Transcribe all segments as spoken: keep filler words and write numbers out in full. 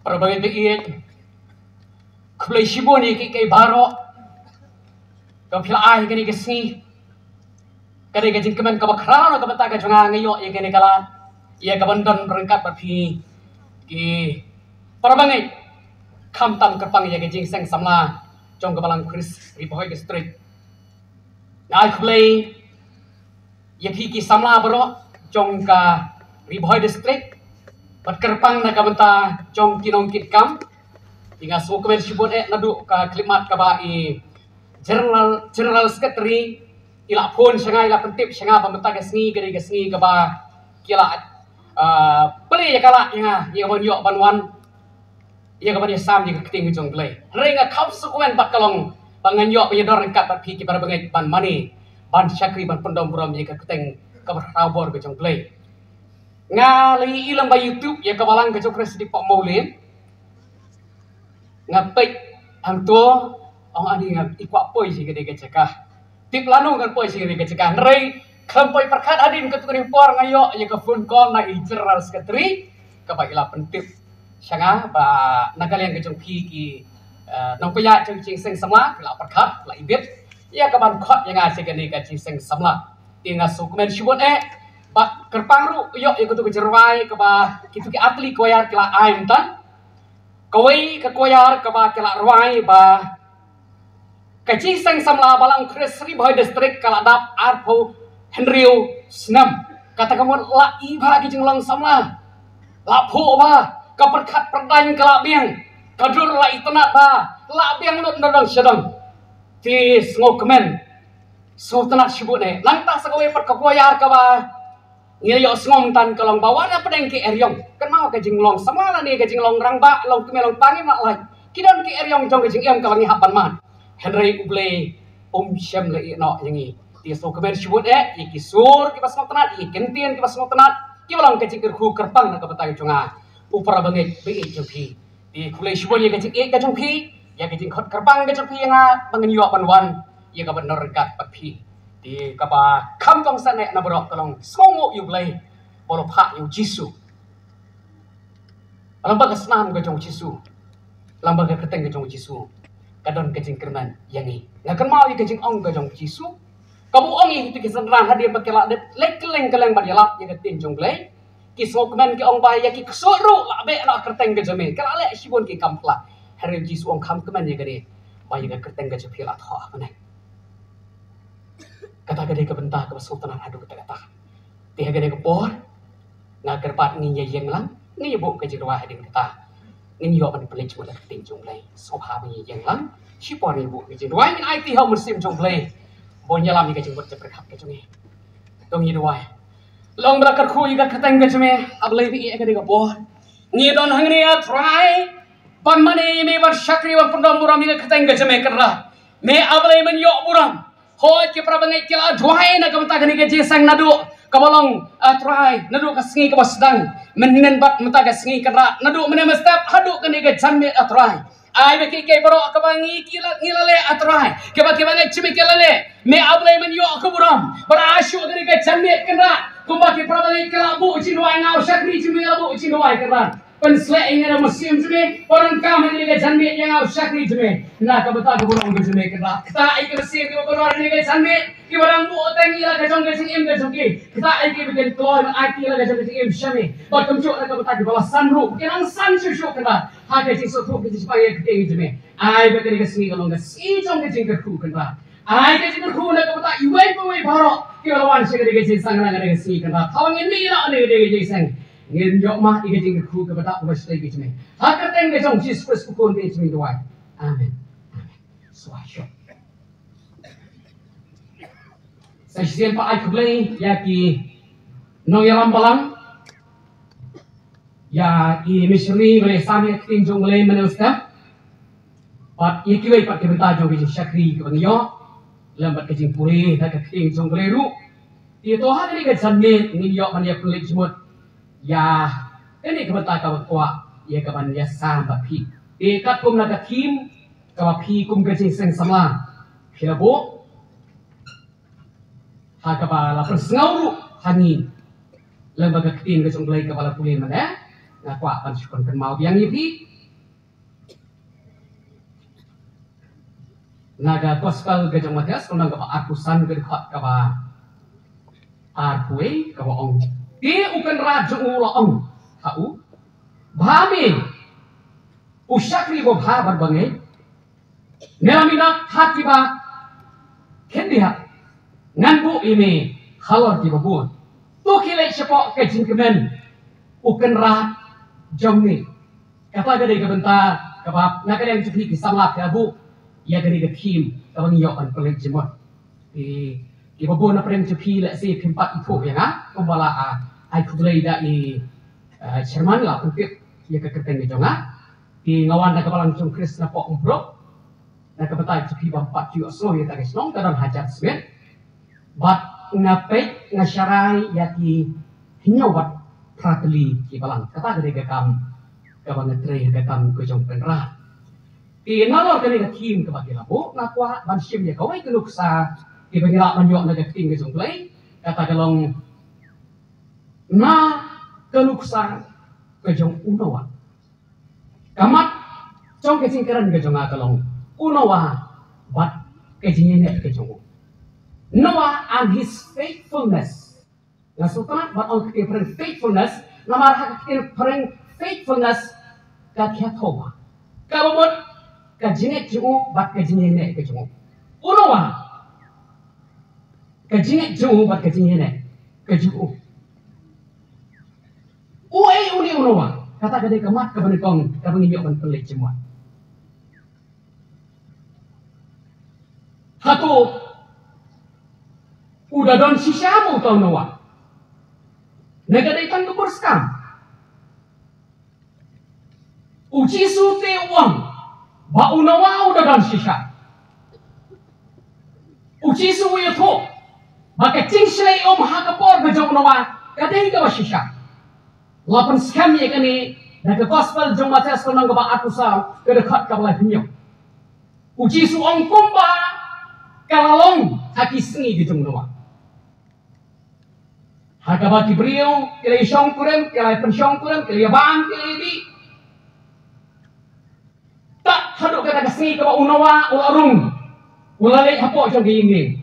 Para bangeit, khublei shibun ïa kiei kiei baroh kaba phi la ai ha kane ka sngi. Ka dei ka jingkmen kaba khraw na ka bynta ka jong nga, nga ïoh ïa kane ka lad ïa ka ban don ryngkat bad phi ki para bangeit, khamtam kyrpang ïa ka jingïaseng samla jong ka Balang Khrist Ri Bhoi District. Nga ai khublei ïa phi ki samla baroh jong ka Ri Bhoi District, bad kyrpang na ka bynta jong ki nongkitkam. Te nga sngewkmen shibun eh naduh ka khyllipmat kaba i General, General Secretary i la phone sha nga, i la pyntip sha nga ba mynta ka sngi ka dei ka sngi kaba ki la, ah, plie ïa ka lad ïa nga ïa ka ban ïoh ban wan ïa ka ban ïasam ïa ka ktien ka jong U Blei. Hynrei nga kham sngewkmen bad ka long ba ngan ïoh ban ïadon ryngkat bad phi ki para bangeit ban mane, ban shakri, ban pyndon burom ïa ka kyrteng kaba khraw bor ka jong U Blei. Nga la ïohi lyngba YouTube ïa ka Balang ka jong U Khrist District Mawlin. Nga peit hangto, ong ani, nga i kwah poi sha kane ka jaka. Tip lano ngan poi sha kane ka jaka. Hynrei khlem poi pyrkhat hadien katto katne por nga ïoh ïa ka phone call na i General Secretary kaba i la pyntip sha nga ba na ka liang ka jong phi ki, eh, nongpynïaid jong ka jingïaseng samla ki la pyrkhat, la ibit ïa ka ban khot ïa nga sha kane ka jingïaseng samla. Te nga sngewkmen shibun eh bad kyrpang ruh ïoh ïa katto ka jingrwai kaba kito ki artylli choir ki la ai mynta. Kawei ka choir kaba ki la rwai ba ka jingïaseng samla Balang Khrist Ri Bhoi District ka la dap arphew hynriew snem. Kata ka mut la i bha ki jinglong samla. La phuh bha, ka pyrkhat pyrdaiñ ka la biang, ka dur la itynnad bha, la biang lut na dong sha dong. Te sngewkmen, sngewtynnad shibun eh. Nangta sa kawei pat ka choir kaba ngi la ïohsngew mynta ka long ba wat hapdeng ki eriong, kynmaw ka jinglong samla lane ka jinglong rangbah, long kmie long kpa ngim lah lait. Ki don ki eriong jong ka jingim kaba ngi hap ban mad. Hynrei U Blei um shym la ïehnoh ïa ngi. Te sngewkmen shibun eh ïa ki sur kiba sngewtynnad, ïa ki kyntien kiba sngewtynnad kiba long ka jingkyrkhu kyrpang na ka bynta ka jong nga, u para bangeit ba ïeit jong phi. Te khublei shibun ïa ka jingïeit ka jong phi, ïa ka jingkhot kyrpang ka jong phi ïa nga ba ngan ïoh ban wan ïa ka ban ïadon ryngkat bad phi. Te kaba kham kongsan eh na baroh ka long sngewnguh ïa U Blei, ba la phah ïa U Jisu. Lyngba ka snam ka jong U Jisu, lyngba ka kyrteng ka jong U Jisu, ka don ka jingkyrmen ïa ngi. Nga kynmaw ïa ka jingong ka jong U Jisu kaba u ong ïa kito ki synran hadien ba ki la dep leit kylleng kylleng ban ïalap ïa ka ktien jong U Blei. Ki sngewkmen ki ong ba ïa ki ksuid ruh la beh na ka kyrteng ka jong me. Ki la leh shibun ki kam pla. Hynrei U Jisu u ong kham kmen ïa kane, ba ïa ka kyrteng ka jong phi la thoh ha bneng. Kata ka dei ka bynta kaba sngewtynnad haduh katta katta. Te ha kane ka por nga kyrpad ngin ïa ïeng lang, ngin ïa buh ka jingrwai hadien kata. Ngin ïoh ban pynleit jingmut ha ka ktien jong U Blei. Sngewbha ba ngin ïa ïeng lang, shipor ngin ïa buh ka jingrwai, ngin aiti ha u Mynsiem jong U Blei ban ïalam ïa ka jingmut jingpyrkhat ka jong ngi. To ngin ïa duwai. Long ba la kyrkhu ïa ka kyrteng ka jong me, A Blei, ïa ka dei ka por ngi don hangne, A Trai, ban mane ïa me, ban shakri, ban pyndon burom ïa ka kyrteng ka jong me, Kynrad. Me A Blei men ïoh burom. Hooid, ki para bangeit ki la duwai na ka bynta kane ka jingïaseng naduh kaba long, A Trai, naduh ka sngi kaba sdang. Mynhynnin bad mynta ka sngi, Kynrad, naduh mynne mynstep haduh kane ka janmiet, A Trai. Ai ba kiei kiei baroh kaba ngi ki la, ngi la leh, A Trai, kaba ki bangeit jong me ki la leh, me A Blei men ïoh ka burom. Bad ai shuh kane ka janmiet, Kynrad, kumba ki para bangeit ki la buh jingduwai, nga u shakri jong me la buh jingduwai, Kynrad. Pynsleh ïa ngi da u Mynsiem jong me, pyndonkam ïa ngi da ka janmiet ïa nga u shakri jong me. Na ka bynta ka burom ka jong me, Kynrad. Kata ïa ki mynsiem kiba kordor ïa ngi da ka janmiet, kiba dang buh teng ïa la ka jong ka jingim ka jong ki. Kata ïa ki ba kin kloi ban aiti ïa la ka jong ka jingim sha me. Bad kumjuh na ka bynta kiba la san ruh, ba kin nang san shuh shuh, Kynrad, ha ka jingsngewthuh ka jingsheptieng ïa ka ktien jong me. Ai ba kane ka sngi ka long ka sngi jong ka jingkyrkhu, Kynrad. Ai ka jingkyrkhu na ka bynta iwei pa iwei baroh kiba la wan sha kane ka jingïaseng na kane ka sngi, Kynrad. Haba ngin mih noh na kane ka jingïaseng, ngin ïoh mad ïa ka jingkyrkhu kaba dap kaba shlei ka jong me. Ha ka kyrteng ka jong U Jisu Khrist U Khun ka jong me ngi duwai. Amen. Amen. Sngewbha shuh. Sa shisien pat ai khublei ïa ki nongïalam balang, ïa i missionary ba la ïasam ïa ka ktien jong U Blei mynne mynstep. Bad ïa kiwei pat ki bynta jong ka jingshakri kaba ngi ïoh lem bad ka jingpule da ka ktien jong U Blei ruh. Te to ha kane ka janmiet ngin ïoh ban ïa pynleit jingmut ïa kane ka bynta kaba kwah ïa ka ban ïasam bad phi. Te katkum na ka theme kaba phi kum ka jingïaseng samla phi la buh, ha kaba la pynsngew ruh ha ngi lem bad ka ktien ka jong U Blei kaba la pule mynne, nga kwah ban shu pynkynmaw biang ïa phi. Na ka gospel ka jong Mathaios, ka lynnong kaba arphew san, ka dkhot kaba arphew wei, kaba ong: Te u kynrad jong u u la ong ha u, Bha me, u shakri uba bha bad bangeit, me la minot ha kiba khyndiat, ngan buh ïa me halor kiba bun. To khie leit shapoh ka jingkmen u kynrad jong me. Kata ka dei ka bynta kaba na ka liang jong phi ki samla phi la buh ïa kane ka theme kaba ngi ïoh ban pynleit jingmut. Ki, kiba bun na pdeng jong phi lehse phim pat ithuh ïa nga, kumba la, ah, ai khublei da i, ah, chairman, la pyntip ïa ka kyrteng ka jong nga. Ki, nga wan na ka Balang jong U Khrist na Poh Umprok. Na ka bynta jong phi bym pat ju ïohsngew ïa kata ka shnong, ka don ha Jadsmit. Bad nga peit, nga sharai ïa ki hynñiew bad phra tylli ki balang. Kata ka dei ka kam kaba nga trei, ka kam ka jong u kynrad. Te nalor kane ka theme kaba ki la buh, nga kwah ban shim ïa kawei ka nuksa kaba ngi lah ban ïoh na ka ktien ka jong U Blei. Kata ka long na ka nuksa ka jong u Noah. Ka mat jong ka jingkren ka jong nga ka long u Noah bad ka jingïaineh ka jong u. Noah and his faithfulness. Nga sngewtynnat ban ong ka ktien phareng faithfulness, namar ha ka ktien phareng faithfulness ka khia thoh ba, kaba mut ka jingngeit jong u bad ka jingïaineh ka jong u. U Noah, ka jingngeit jong u bad ka jingïaineh ka jong u. U ei une u Noah? Kata ka dei ka mat kaba nyngkong kaba ngi ïoh ban pynleit jingmut. Hato u da don shisha mo uta u Noah? Ne ka dei tang ka pyrskang? U Jisu te u ong ba u Noah u da don shisha. U Jisu u ïathuh ba ka jingshlei um ha ka por ka jong u Noah ka dei kaba shisha. La pynskhem ïa kane na ka gospel jong Mathaios, ka lynnong kaba arphew saw, ka dkhot kaba laiphew hynñiew. U Jisu u ong kumba ka la long ha ki sngi ki jong u Noah. Ha kaba ki briew ki la ïashongkurim, ki la ïapynshongkurim, ki la ïabam, ki la ïadih. Tad haduh kata ka sngi kaba u Noah u la rung, u la leit hapoh jong ka ïing.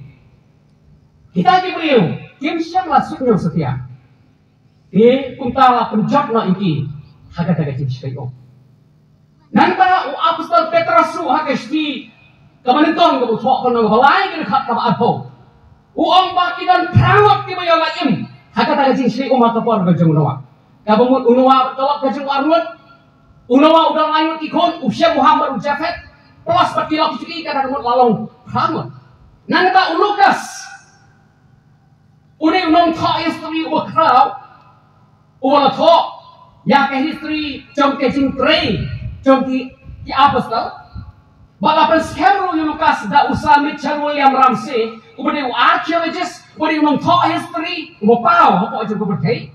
Kita ki briew kim shym la suidñiew satia. Te kumta la pynjot noh ïa ki ha kata ka jingshlei um. Nangta u apostol Petros ruh ha ka shithi kaba nyngkong kaba u thoh, ka lynnong kaba lai, ka dkhot kaba arphew, u ong ba ki don phra ngut kiba ïoh la im ha kata ka jingshlei um ha ka por ka jong u Noah. Kaba mut u Noah bad ka lok ka jong u arngut. U Noah u don lai ngut ki khun, u Shem, u Ham bad u Japheth. Plus bad ki lok ki jong ki, kata ka mut la long phra ngut. Nangta u Lukas, u dei u nongthoh history uba khraw, uba la thoh ïa ka history jong ka jingtrei jong ki, ki apostol. Bad la pynskhem ruh ïa u Lukas da u Sir Mitchell William Ramsay, uba dei u archaeologist, uba dei u nongthoh history uba paw hapoh jong ka pyrthei.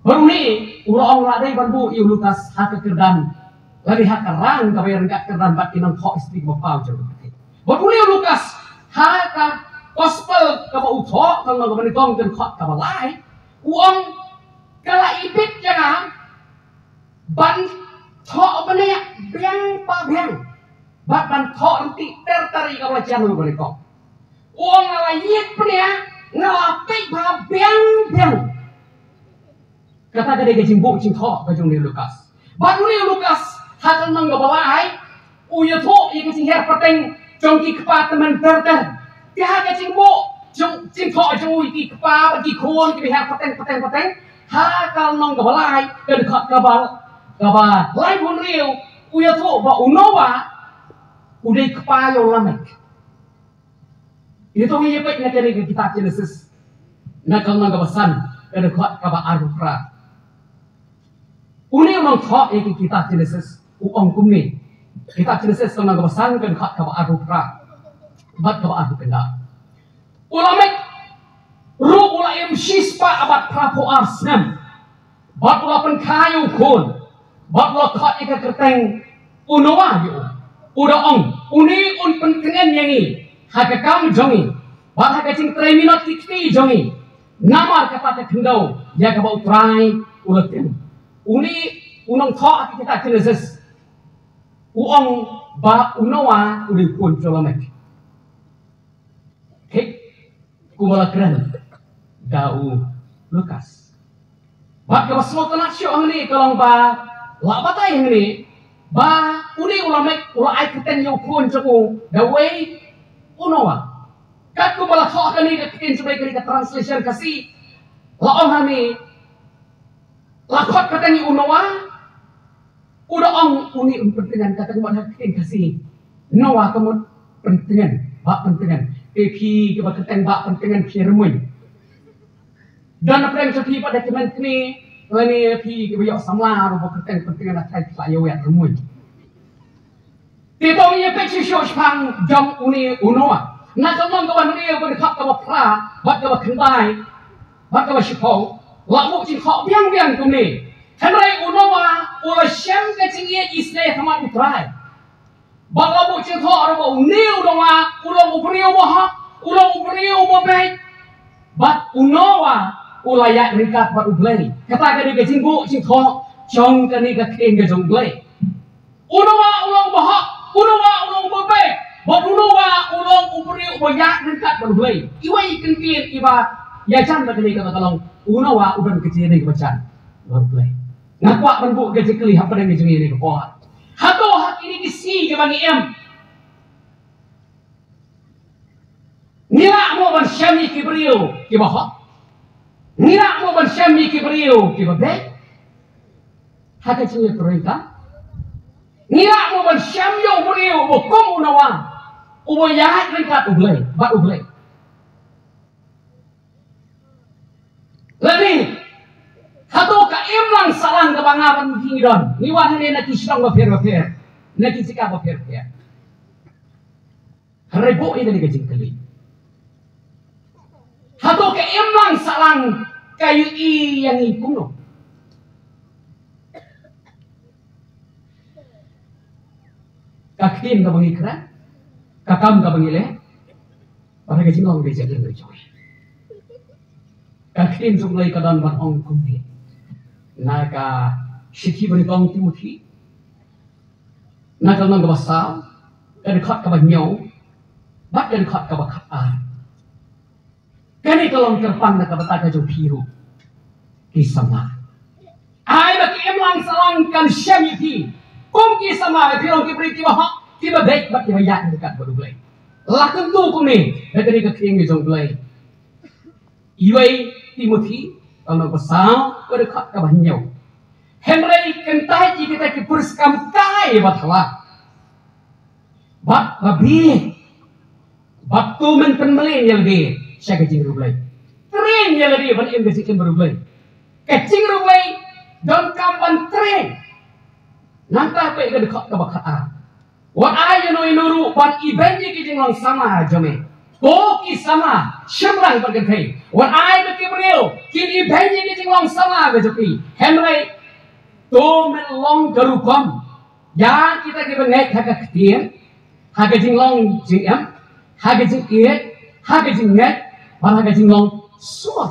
Bad une u la ong la dei ban buh ïa u Lukas ha ka kyrdan, lane ha ka rang kaba ïaryngkat kyrdan bad ki nongthoh history kiba paw jong ka pyrthei. Bad une u Lukas ha ka gospel kaba u thoh, ka lynnong kaba nyngkong, ka dkhot kaba lai, u ong, ka la ibit ïa nga ban thoh bniah biang pa biang bad ban thoh ryntih ter ter ïa kaba la jan ha kaba nyngkong. U ong nga la ïit bniah, nga la peit bha biang biang. Kata ka dei ka jingbuh jingthoh ka jong une u Lukas. Bad une u Lukas ha ka lynnong kaba lai u ïathuh ïa ka jinghiar pateng jong ki kpa tymmen ter ter. Te ha ka jingbuh jong, jingthoh jong u ïa ki kpa bad ki khun kiba hiar pateng pateng pateng, ha ka lynnong kaba lai, ka dkhot kaba, kaba laiphew hynriew, u ïathuh ba u Noah u dei kpa ïa u Lamek. Ïa to ngi ïa peit na kane ka kitab Jenesis, na ka lynnong kaba san, ka dkhot kaba arphew phra. Une u nongthoh ïa ka kitab Jenesis u ong kumne. Kitab Jenesis ka lynnong kaba san, ka dkhot kaba arphew phra bad kaba arphew khyndai. U Lamek ruh u la im shispah bad phraphew ar snem. Bad u la pynkha ïa u khun, bad u la khot ïa ka kyrteng u Noah ïa u. U da ong, une un pyntngen ïa ngi ha ka kam jong ngi, bad ha ka jingtrei minot ki kti jong ngi, namar kata ka khyndew ïa kaba U Trai u la tim. Une u nongthoh ha ka kitab Jenesis u ong ba u Noah u dei u khun jong u Lamek. Thik kumba la kren da u Lukas. Bad kaba sngewtynnat shuh hangne ka long ba la batai hangne ba une u Lamek u la ai kyrteng ïa u khun jong u da uwei u Noah. Kat kumba la thoh kane ka ktien jong u, kane ka translation Khasi la ong hangne, la khot kyrteng ïa u Noah, u da ong une un pyntngen, kata ka mut ha ka ktien Khasi Noah ka mut pyntngen, bah pyntngen. Te phi kiba kyrteng bah pyntngen phi rymmuiñ. Don na pdeng jong phi pat da ki mynthni, lane phi kiba ïoh samla ruh ba kyrteng pyntngen, na thai phi la ïoh ïa rymmuiñ. Te to ngin ïa peit shuh shuh shaphang jong une u Noah. Na ka lynnong kaba hynriew, ka dkhot kaba phra bad kaba khyndai bad kaba shiphew, la buh jingkhoh biang biang kumne: Hynrei u Noah u la shem ka jingïeit isynei ha khmat U Trai. Bad la buh jingkhoh ruh ba une u Noah u long u briew ba hok, u long u briew ba beit. Bad u Noah u la ïaid ryngkat bad U Blei. Kata ka dei ka jingbuh jingkhoh jong kane ka ktien ka jong U Blei. U Noah u long ba hok, u Noah u long ba beit, bad u Noah u long u briew uba ïaid ryngkat bad U Blei. Iwei i kyntien iba ïajan bad kane kata ka long u Noah u don ka jingïadei kaba jan bad U Blei. Nga kwah ban buh ka jingkylli hapdeng ka jingïadei ka por. Hato ha kine ki sngi kiba ngi im, ngi lah mo ban shem ïa ki briew kiba hok? Ngi lah mo ban shem ïa ki briew kiba beit? Ha ka jingïatrei ka, ngi lah mo ban shem ïa u briew uba kum u Noah, uba ïaid ryngkat U Blei, bad U Blei? Lane hato ka imlang sahlang kaba nga bad phi ngi don, ngi wan hangne na ki shnong bapher bapher, na ki jaka bapher bapher? Hynrei buh ïa kane ka jingkylli. Hato ka imlang sahlang ka ïohi ïa ngi kumno? Ka ktien kaba ngi kren, ka kam kaba ngi leh, bad ka jinglong ka jingim ka jong ngi. Ka ktien jong U Blei ka don ban ong kumne na ka shithi ba nyngkong Timothi, na ka lynnong kaba saw, ka dkhot kaba hynñiew bad ka dkhot kaba khatar. Kane ka long kyrpang na ka bynta ka jong phi ruh ki samla. Ai ba ka imlang sahlang kan shem ïa phi kum ki samla, ba phin long ki briew kiba hok, kiba beit bad kiba ïaid ryngkat bad U Blei. La kyntu kumne da kane ka ktien ka jong U Blei. Iwei Timothi, ka lynnong kaba saw, ka dkhot kaba hynñiew: Hynrei kyntait ïa kita ki pyrskam kai ba thala, bad ba bieit, bad to men pynmlien ïa lade sha ka jingriewblei. Train ïa lade ban im ka jingim riewblei. Ka jingriewblei donkam ban train. Nangta peit ka dkhot kaba khatar: Wat ai ïano ïano ruh ban ibeiñ ïa ki jinglong samla jong me. Ko ki samla, shynrang bad kynthei, wat ai ba ki briew kin ibeiñ ïa ki jinglong samla ka jong ki. Hynrei to men long ka rukom ïa kita kiba ngeit ha ka ktien, ha ka jinglong jingim, ha ka jingïeit, ha ka jingngeit, bad ha ka jinglong sur.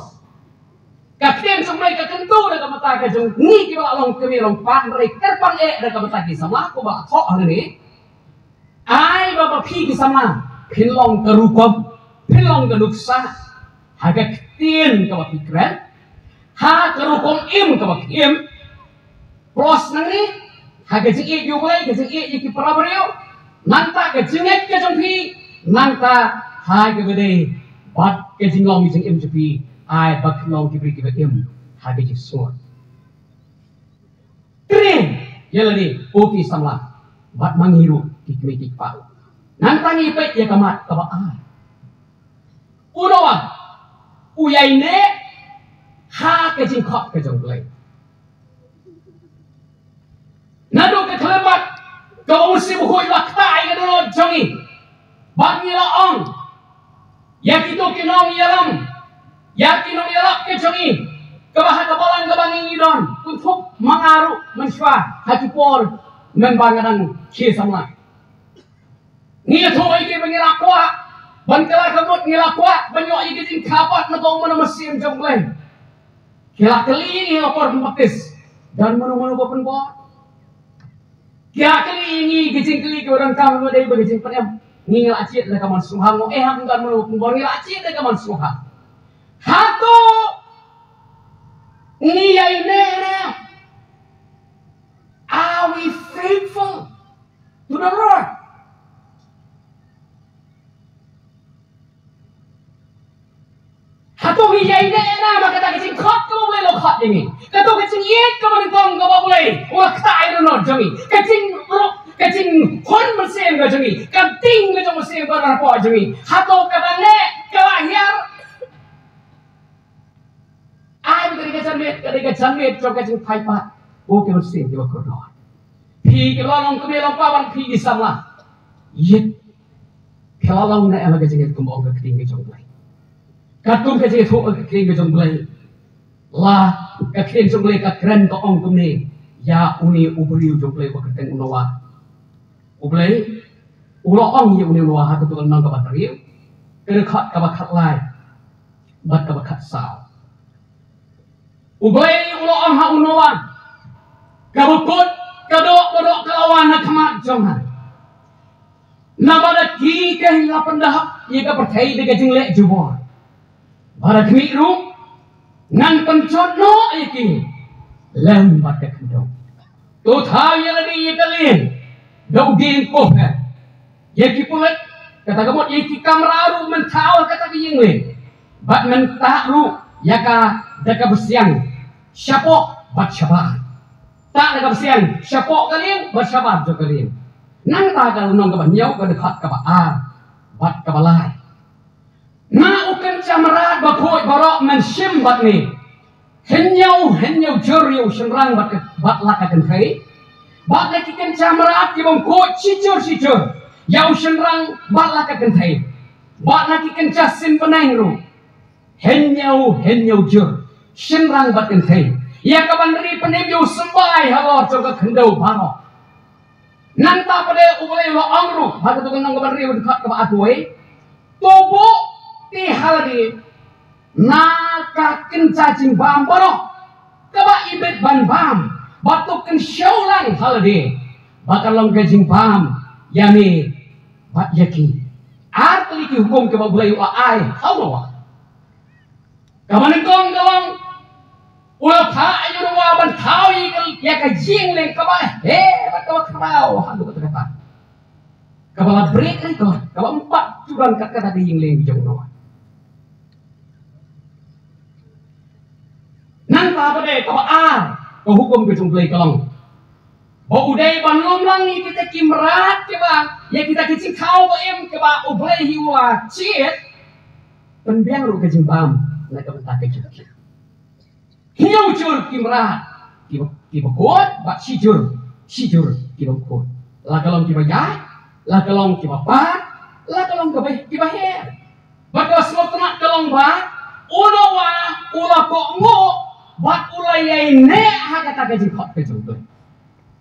Ka ktien jong U Blei ka kyntu da ka bynta ka jong ngi kiba la long kmie long kpa, hynrei kyrpang eh da ka bynta ki samla, kumba thoh hangne. Ai ba, ba phi ki samla phin long ka rukom, phin long ka nuksa ha ka ktien kaba phi kren, ha ka rukom im kaba phi im. Plus nangne, ha ka jingïeit ïa U Blei, ka jingïeit ïa ki para briew, nangta ka jingngeit ka jong phi, nangta ha kaba dei bad ka jinglong jingim jong phi, ai ba phin long ki briew kiba im ha ka jingsngur. Train ïa lade, ko ki samla, bad ma ngi ruh ki kmie ki kpa. Nangta ngi peit ïa ka mat kaba ar. U Noah u ïaineh ha ka jingkhot ka jong U Blei. Naduh ka khyllipmat kaba U Mynsiem Bakhuid u la ktah ïa ka dohnud jong ngi, bad ngi la ong ïa kito ki nongïalam, ïa ki nongïalap ka jong ngi, kaba ha ka balang kaba ngi, ngi don, kynthup ma nga ruh mynshuwa ha ki por mynba nga dang khie samla. Ngi ïathuh ïa ki ba ngi la kwah ban kylla ka mut, ngi la kwah ban ïoh ïa ka jingkyrpad na ka ummat mynsiem jong U Blei. Ki la kylli ïa ngi ha ka por pynbaptis, don mano mano ba pynbor? Ki la kylli Ngi ki jingkylli ki ba donkam ba dei ba ki jingpynim. Ngi la jied da ka mon sngewbha, mo eh, ha kum ka mon sngewbha ngi la jied da ka mon sngewbha. Hato ngi ïaineh ne? Are we faithful to the Lord? Hato ngi ïaineh na bad kata ka jingkhot kaba U Blei u la khot ïa ngi? Kato ka jingïeit kaba nyngkong kaba U Blei u la ktah ïa ka dohnud jong ngi? Ka jingruh, ka jinghun mynsiem ka jong ngi, ka ding ka jong u Mynsiem Bakhuid jong ngi, hato ka dang neh, ka la hiar? Ai, ka dei ka janmiet, ka dei ka janmiet jong ka jingphai pat. O ki mynsiem kiba kordor, phi ki la long kmie long kpa bad phi ki samla, ïeit, phi la long ne em ha ka jingïeit kumba ong ka ktien ka jong U Blei? Katkum ka jingïathuh ka ktien ka jong U Blei, la ka ktien jong U Blei ka kren, ka ong kumne ïa une u briew jong U Blei ba kyrteng u Noah. U Blei u la ong ïa une u Noah ha kato ka lynnong kaba hynriew, ka dkhot kaba khatlai bad kaba khatsaw. U Blei u la ong ha u Noah, kaba kut ka doh, ka doh ka la wan ha khmat jong nga. Naba da ki ka la pyndap ïa ka pyrthei da ka jingleh jubor. Ba da khmih ruh ngan pynjot noh ïa ki lem bad ka khyndew. To thaw ïa lade ïa ka lieng da u dieng kuh, ïa ki pulit, kata ka mut ïa ki kamra ruh men thaw ha kata ka ïing lieng. Bad men tah ruh ïa ka da ka bsiang shapoh bad shabar. Tah da ka bsiang shapoh ka lieng bad shabar jong ka lieng. Nangta ka lynnong kaba hynñiew, ka dkhot kaba ar bad kaba lai. Na u kynja mrad bakhuid baroh men shim bad me hynñiew hynñiew jur ïa u shynrang bad ka, bad la ka kynthei. Bad na ki kynja mrad ki bym khuid shi jur shi jur ïa u shynrang bad la ka kynthei. Bad na ki kynja sim bneng ruh hynñiew hynñiew jur, shynrang bad kynthei, ïa ka ban ri pynim ïa u symbai halor jong ka khyndew baroh. Nangta pat de U Blei u la ong ruh ha kato ka lynnong kaba hynriew, dkhot kaba arphew wei, to buh te ha lade na ka kynja jingbam baroh kaba ibit ban bam, bad to kynshew lang ha lade, ba kan long ka jingbam ïa me bad ïa ki. Ar tylli ki hukum kiba U Blei u la ai ha u Noah. Kaba nyngkong ka long, u la phah ïa u Noah ban thaw ïa ka, ïa ka ïing lieng kaba heh bad kaba khraw haduh katta katta, kaba la bret record, kaba ym pat ju don kat kata ka ïing lieng jong u Noah. Nangta pat de kaba ar, ka hukum ka jong U Blei ka long, ba u dei ban lum lang ïa kita ki mrad kiba, ïa kita ki jingthaw ba im kiba U Blei hi u la jied, pynbiang ruh ka jingbam na ka bynta ka jong ki. Hynñiew jur ki mrad kiba, kiba khuid, bad shi jur, shi jur ki bym khuid. La ka long kiba ïaid, la ka long kiba pat, la ka long kiba, kiba her. Bad kaba sngewtynnat ka long ba u Noah u la kohnguh bad u la ïaineh ha kata ka jingkhot ka jong U Blei.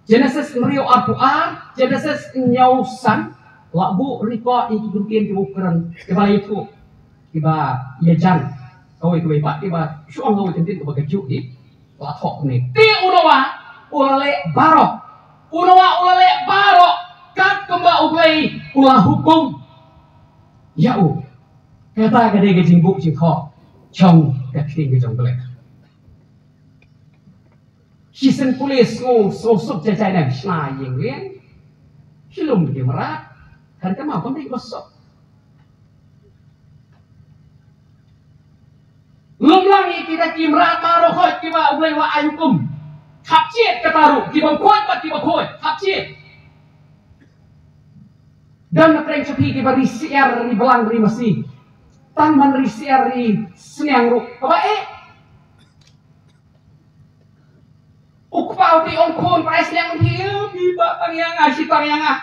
Jenesis hynriew arphew ar, Jenesis hynñiew san, la buh record ïa ki kyntien kiba u kren, kiba la ïathuh, kiba ïajan. Kawei kawei pat kiba shu ong kawei kyntien kaba kajuh hi. La thoh kumne, te u Noah u la leh baroh. U Noah u la leh baroh kat kumba U Blei u la hukum ïa u. Kata ka dei ka jingbuh jingthoh jong ka ktien ka jong U Blei. Shisien pule sngew, sngew suk jai jai na shna ïing lieng. Shi lum ki mrad. Kan ka ma pam dei ba suk. Lum lang ïa kita ki mrad baroh khoit kiba U Blei u la ai hukum. Hap jied kata ruh, ki bym khuid bad kiba khuid, hap jied. Don na pdeng sha phi kiba ri syiar, ri blang, ri masi. Tang ban ri syiar, ri sniang ruh kaba eh. U kpa u dei ong khun, pynai sniang phi, phi ba tang ïa nga, shi tang ïa nga.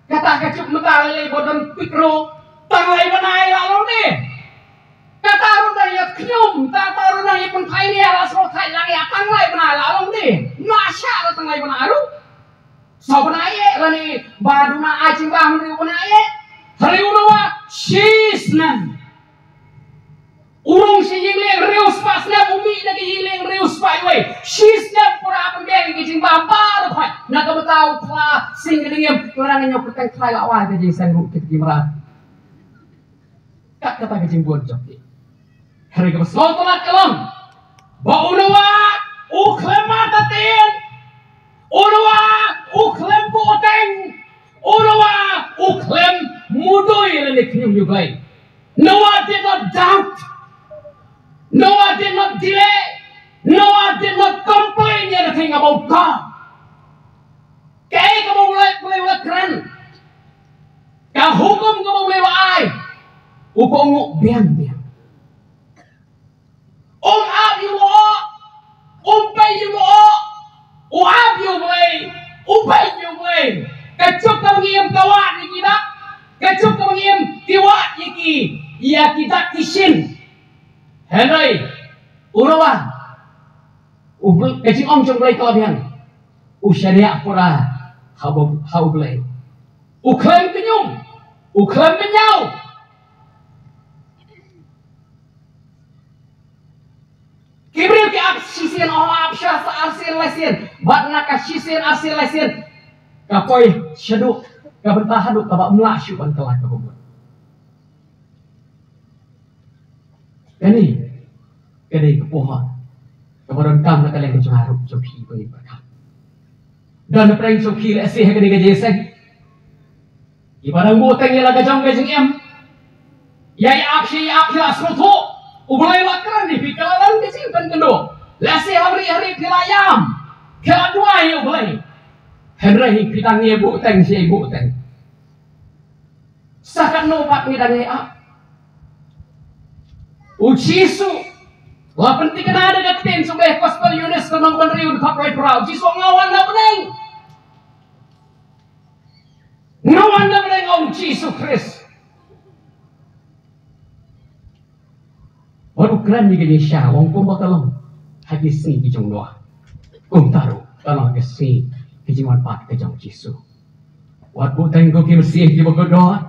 Kata ka juk mynta lei lei ba don pik ro, tang lai bnai la long de. Kata ruh dang ïa khñium, kata ruh dang ïa pynphai ne la sngewthuh lang ïa tang lai bnai la long de. Na sha la tang lai bnai ruh. Saw bnai eh lane ba duna ai jingbam hynriew bnai eh. Hynriew ruh wa shi snem. U rung shi ïing lieng hynriew spah snem, u mih na ka Ïa leng riewspah iwei. Shisnem pura pynbiang ïa ki jingbam baroh khoit. Na ka bynta u khla sing ka dingim. Lada nga ñiew kyrteng Trai la wai ka jingseng ruh kita ki mrad. Kat kata ka jingbun jong ki. Hynrei kaba sngewtynnat ka long ba u Noah u khlem matatien. U Noah u khlem buhteng. U Noah u khlem mudui lane khñium ïa u Blei. Noah did not doubt. Noah did not delay. Noah did not complain anything about God. Kaei kaba u Blei, Blei u la kren, ka hukum kaba u Blei u la ai, u kohnguh biang biang. Um ap ïa u, um peit ïa u, u ap ïa u Blei, u peit ïa u Blei. Ka juk kaba ngi im ka wad ïa ki dak, ka juk kaba ngi im ki wad ïa ki, ïa ki dak ki shin. Hynrei u Noah, u Bl-, ka jingong jong u Blei ka la biang. U shaniah pura ha u, ha u Blei. U khlem khñium, u khlem bynñiaw. Ki briew ki ap shisien, oh, ap sha sa arsien laisien. Bad na ka shisien arsien laisien, ka poi shaduh ka bynta haduh kaba ym lah shuh ban kylla kaba mut. Kane, kane ka pohor kaba donkam na ka liang ka jong nga ruh jong phi ba ngin pyrkhat. Don na pdeng jong phi lehse ha kane ka jingïaseng, kiba dang buhteng ïa la ka jong ka jingim. Ïa ïa ap shi ïa ap phi la sngewthuh. U Blei u la kren ïa phi, ka la don ka jingpynkynduh. Lehse ha ri ha ri phi la ïam, phi la duwai ïa u Blei. Hynrei phi dang ïa buhteng shi ïa buhteng. Sa katno pat ngi dang ïa ap. U Jisu la pynthikna da ka ktien jong u Gospel Ïoannis lynnong ba hynriew dkhot laiphew phra. U Jisu nga wan na bneng. Nga wan na bneng, ong Jisu Khrist. Wat u kren ïa ka jingshisha, ong kumba ka long ha ki sngi ki jong u Noah, kumta ruh ka long ha ki sngi ki jingwan pat ka jong u Jisu. Wat buhteng ko ki mynsiem kiba kordor.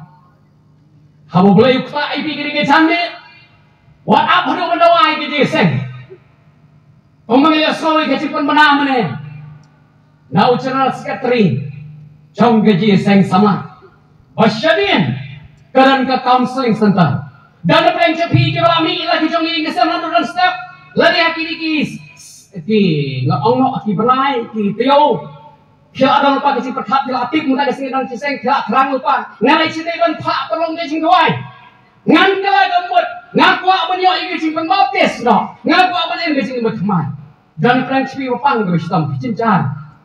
Haba u Blei u khlaiñ ïa phi kane ka jingmut, wat ap haduh ban dawa ïa ka jingïaseng. Kumba ngi la sngew ïa ka jingpynbna mynne na u General Secretary jong ka jingïaseng samla, ba shadien ka don ka counseling center. Don na pdeng jong phi kiba la mih la ki jong ngi ki sem, la don step, lane ha kine ki, ki, nga ong noh, ki bnai, ki taïew. Phi la don lypa ka jingpyrkhat, phi la tip mynta ka sngi don jingïaseng, phi la thrang lypa. Nga leit shatei ban phah pynlong ka jingduwai. Ngan kylla ka mut, nga kwah ban ïoh ïa ka jingpynbaptis noh, nga kwah ban im ka jingim bathymmai. Don pdeng jong phi ba pang kaba shitom, phi jynjar.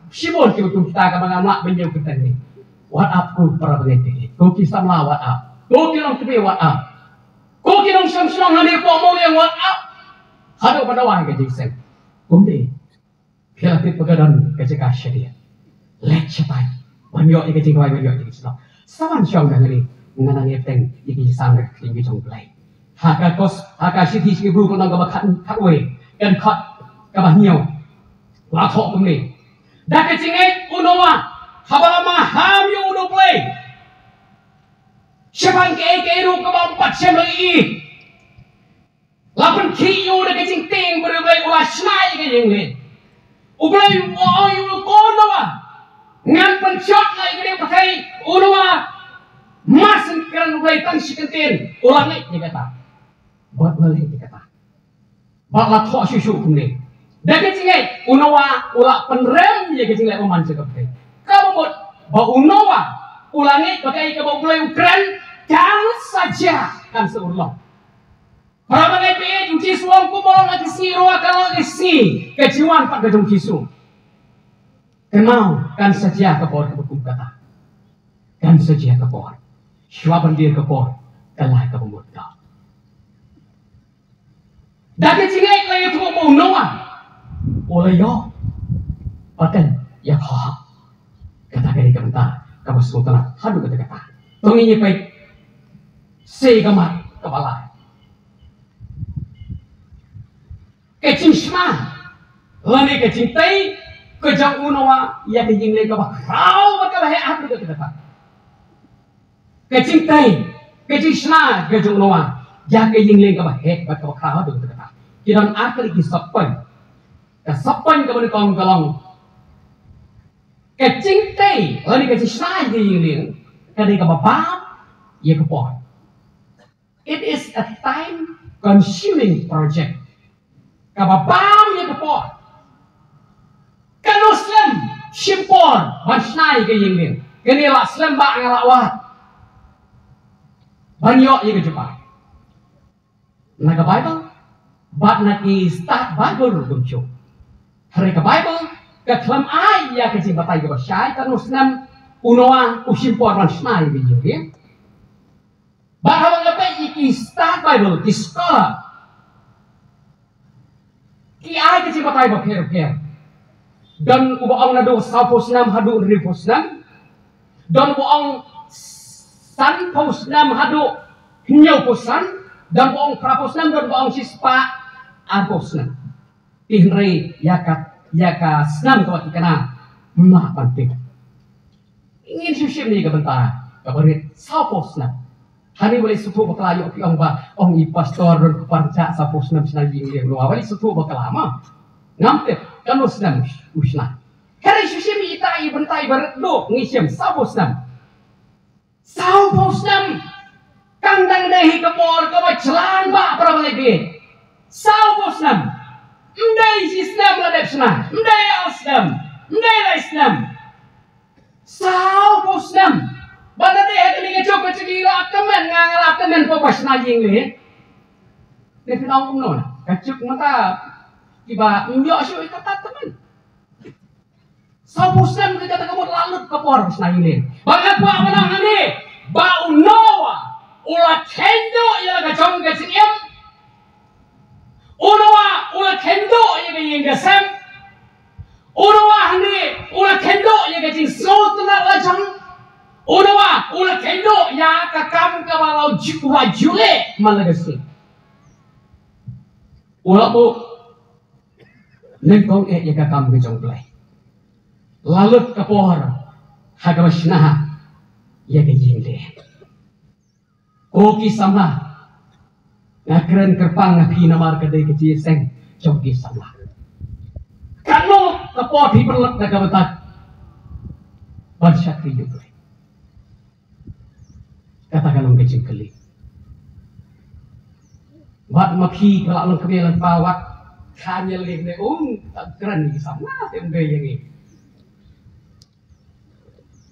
Shibun kiba kum kita kaba ngam lah ban ïoh kyrteng ne. Wat ap ko para bangeit, ko ki samla wat ap. Ko ki longkmie wat ap. Ko ki nongshong shnong hangne hapoh Mawliang wat ap. Haduh ba dawa ïa ka jingïaseng. Kumne. Phi la tip ba ka don ka jaka shadien. Leit shatai ban ïoh ïa ka jingduwai, ban ïoh ïa ka jingïaseng. Sa wan shong hangne, ngan nang ïathuh ïa ka jingsam na ka ktien ka jong u Blei. Ha ka kos, ha ka Shithi sha ki Hebru ka lynnong kaba khat, khatwei, ka dkhot kaba hynñiew. La thoh kumne. Da ka jingngeit u Noah, haba la maham ïa u da u Blei shaphang kaei kaei ruh kaba ym pat shym la ïohi. La pynkhih ïa u da ka jingtieng bad u Blei, u la shna ïa ka jingngeit. U Blei u ong ïa u, ko Noah, ngan pynjot noh ïa kane ka pyrthei. U Noah, mar shu kren u Blei tang shi kyntien, u la ngeit ïa kata. Bad u la leh ïa kata. Bad la thoh shuh shuh kumne. Da ka jingngeit u Noah u la pynrem ïa ka jingleh bymman jong ka pyrthei. Kaba mut ba u Noah u la ngeit ba kaei kaba u Blei u kren kan sa jia, kan sa urlong. Para bangeit, u Jisu u ong kumba long ha ki sngi Noah, ka long ha ki sngi ka jingwan pat ka jong u Jisu. Kynmaw, kan sa jia ka por kaba kum kata. Kan sa jia ka por. Shuwa ban dier ka por, ka la kaba mut ka. Da ka jingngeit la ïathuh ba u Noah u la ïoh pateng ïa ka hok. Kata ka dei ka bynta kaba sngewtynnat haduh katta katta. To ngin ïa peit sa ka mat kaba lai. Ka jingshna lane ka jingtei ka jong u Noah ïa ka jingleh kaba khraw bad kaba heh haduh katta katta. Ka jingtei, ka jingshna ka jong u Noah ïa ka jingleh kaba heh bad kaba khraw haduh katta katta. Ki don ar tylli ki sub point. Ka sub point kaba nyngkong ka long, ka jingtei lane ka jingshna ïa ka ïing lieng ka dei kaba bam ïa ka por. It is a time consuming project. Kaba bam ïa ka por. Katno slem shim por ban shna ïa ka ïing lieng? Kane la slem ba nga la wad ban ïoh ïa ka jubab na ka Baibl bad na ki stad Baibl ruh kumjuh. Hynrei ka Baibl ka khlem ai ïa ka jingbatai kaba shai katno snem u Noah u shim por ban shna ïa ka ïing lieng. Bad haba nga peit ïa ki stad Baibl, ki scholar, ki ai ka jingbatai bapher bapher. Don uba ong naduh sawphew snem haduh hynriewphew snem. Don uba ong sanphew snem haduh hynñiewphew snem. Don uba ong phraphew snem, don uba ong shispah arphew snem. Te hynrei ïa ka, ïa ka snem kaba ki kynmaw ym lah ban tip. Ngin shu shim ïa ka bynta kaba rit, sawphew snem. Hangne balei sngewthuh bakla ïoh ki ong ba ong i pastor don ka parcha sawphew snem shna ïing lieng, Noah, balei sngewthuh bakla ma? Ngam tip katno snem u shna. Hynrei shu shim ïa ita i bynta iba rit duh, ngi shim sawphew snem. Sawphew snem kan dang dei hi ka por kaba jlan bha para bangeit. Sawphew snem. Ym dei shi snem la dep shna, ym dei ar snem, ym dei lai snem. Sawphew snem. Ba la dei ha kane ka juk ka juk i la tymmen, nga nga la tymmen, pynban shna ïing lieng. Dei pynban kumno na ka juk mynta kiba ym ïoh shuh ïa kata tymmen. Sawphew snem ka kata ka mut la lut ka por shna ïing lieng. Ba nga kwah ban ong hangne ba u Noah u la kheiñ duh ïa la ka jong ka jingim. U Noah u la kheiñ duh ïa ka ïing ka sem. U Noah hangne u la kheiñ duh ïa ka jingsngewtynnat la jong. U Noah u la kheiñ duh ïa ka kam kaba la ju, la ju leh man la ka sngi. U la buh nyngkong eh ïa ka kam ka jong U Blei. La lut ka por ha kaba shna ïa ka ïing lieng. Ko ki samla, nga kren kyrpang na phi namar ka dei ka jingïaseng jong ki samla. Katno ka por phi pynlut na ka bynta ban shakri ïa U Blei? Kata ka long ka jingkylli. Wat ma phi ka la long kmie lang pa wat kha ñiel leh ne ung ta kren ni samla te ung dei ïa ngi.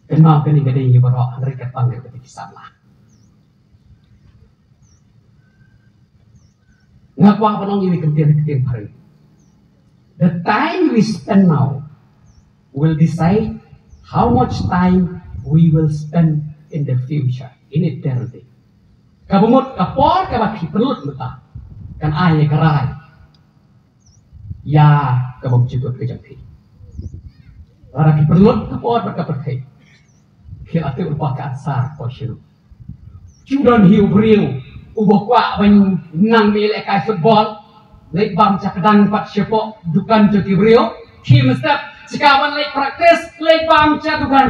Kynmaw kane ka dei ngi baroh hynrei ka tang ka dei ki samla. Nga kwah ban ong ïa ka ktien, ka ktien phareng. The time we spend now will decide how much time we will spend in the future, in eternity. Kaba mut ka por kaba phi pynlut mynta kan ai ïa ka rai ïa ka bymjukut ka jong phi. Lada phi pynlut ka por bad ka pyrthei, phi la tip lypa ka answer ka shisha. Ju don hi u briew uba kwah ban nang mih lehkai football, leit bam sha kdang pat shapoh dukan jong ki briew. Khie mynstep, sha ka ban leit practice, leit bam sha dukan,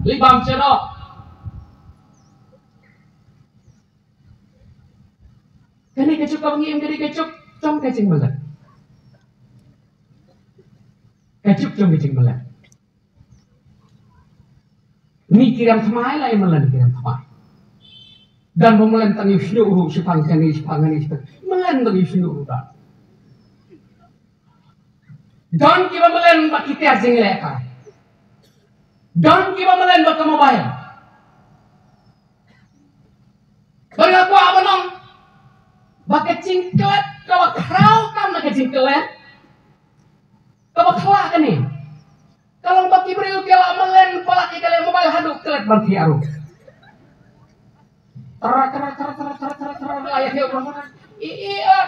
leit bam sha doh. Kane ka juk kaba ngi im, kane ka juk jong ka jingmlien. Ka juk jong ka jingmlien. Ngi ki rem thymmai la ïa mlien ki rem thymmai. Don ba mlien tang ïa u shñiuh ruh, shiphang kane, shiphang kane, shiphang. Mlien tang ïa u shñiuh ruh don. Don kiba mlien bad ki tiar jingïalehkai. Don kiba mlien bad ka mobile. Bad nga kwah ban ong ba ka jingklet kaba khraw tam na ka jingklet kaba khla kane. Ka long ba ki briew ki la mlien palat ïa ka leh mobile haduh klet ban thiah ruh. Tra, tra, tra, la ïa thiah ruh. I, i, ah.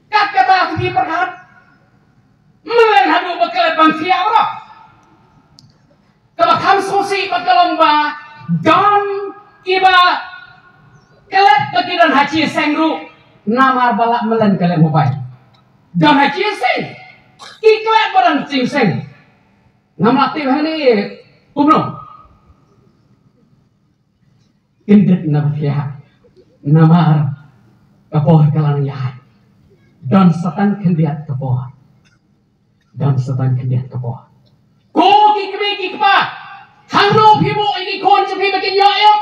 Kat kata ki pyrkhat. Mlien haduh ba klet ban thiah ruh. Kaba kham sngewsih bad ka long ba don kiba klet ba ki don ha jingïaseng ruh namar ba la mlien ka leh mobile. Don ha jingïaseng, ki klet ba don jingïaseng. Ngam lah tip hangne kumno. Kyndit na ba thiah namar Ka por ka la nang ïaid. Don sa tang khyndiat ka por. Don sa tang khyndiat ka por. Ko ki kmie ki kpa, hangno phi buh ïa ki khun jong phi ba kin ïoh ïoh?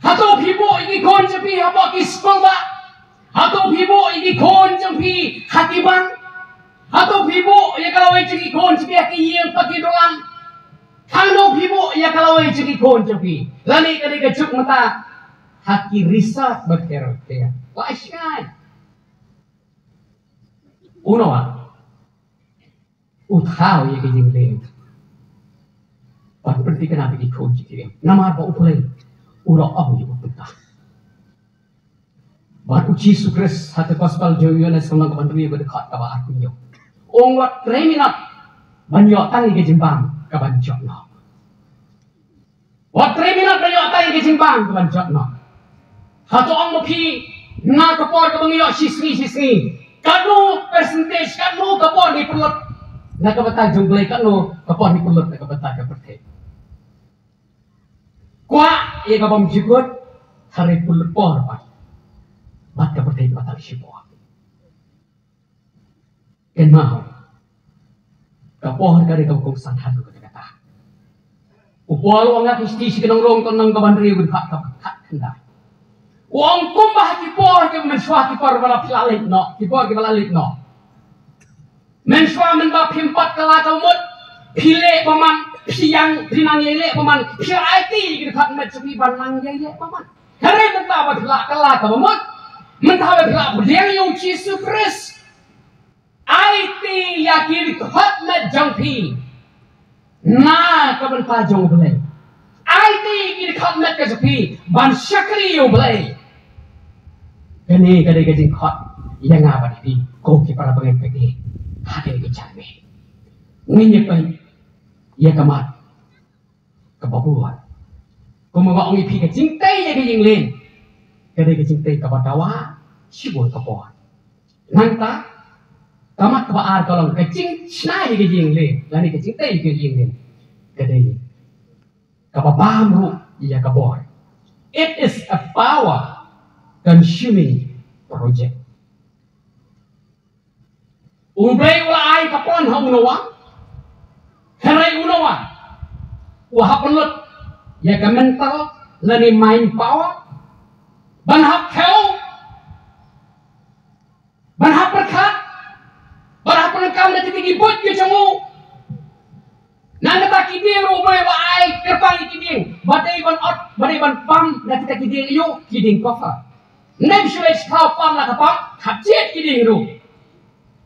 Hato phi buh ïa ki khun jong phi hapoh ki skul bah? Hato phi buh ïa ki khun jong phi ha ki bank? Hato phi buh ïa ka lawei jong ki khun jong phi ha ki ïing ba ki dolan? Hangno phi buh ïa ka lawei jong ki khun jong phi? Lane ka dei ka juk mynta ha ki resort ba khyndiat. La shai. U Noah u thaw ïa ka ïing lei ban pynthikna ïa ki khun jong ki. Namar ba U Blei u la ong ïa u mynta. Bad U Jisu Khrist ha ka gospel jong u Ïoannis ka lynnong kaba hynriew ka dkhot kaba arphew. Ong wat trei minot ban ïoh tang ïa ka jingbam kaban jot noh. Wat trei minot ban ïoh tang ïa ka jingbam kaban jot noh. Hato ong ma phi, na ka por kaba ngi ïoh shi sngi shi sngi, katno percentage, katno ka por ngi pynlut na ka bynta jong U Blei, katno ka por ngi pynlut na ka bynta ka pyrthei? Kwah ïa ka bym jukut, hynrei pynlut por bad, bad ka pyrthei kaba tang shipor. Kynmaw, ka por ka dei kaba kongsan haduh katta katta. U Paul u ong ha Khristian sha ki nong Rom ka lynnong kaba hynriew ka dkhot kaba khatkhyndai. U ong kumba ha ki por kiba mynshuwa, ki por ba la phi la leit noh, ki por kiba la leit noh. Mynshuwa mynba phim pat kylla ka mut, phi leh bymman, phi ïang, phi nang ïaleh bymman, phi la aiti ïa ki dkhot met jong phi ban nang ïaleh bymman. Hynrei mynta ba phi la kylla ka mut, mynta ba phi la pdiang ïa U Jisu Khrist, aiti ïa ki dkhot met jong phi na ka bynta jong U Blei. Aiti ïa ki dkhot met ka jong phi ban shakri ïa U Blei. Kane ka dei ka jingkhot ïa nga bad phi, ko ki para bangeit, phi ha kane ka janmiet. Ngin ïa peit ïa ka mat kaba bud. Kumba nga ong ïa phi, ka jingtei ïa ka ïing lei ka dei ka jingtei kaba dawa shibun ka por. Nangta ka mat kaba ar ka long ka jingshna ïa ka ïing lei, lane ka jingtei ïa ka ïing lei ka dei kaba bam ruh ïa ka bor. It is a power consuming project. U Blei u la ai ka plan ha u Noah. Hynrei u Noah u hap pynlut ïa ka mental lane mind power ban hap thew, ban hap pyrkhat, ban hap pyndonkam na kita ki buit ki jong u. Na kata ki dieng ruh u Blei u la ai kyrpang ïa ki dieng ba dei ban ot, ba dei ban pam na kita ki dieng, ïa ki dieng kofar. Ym shym leit sha pam la ka pam, hap jied ki dieng ruh.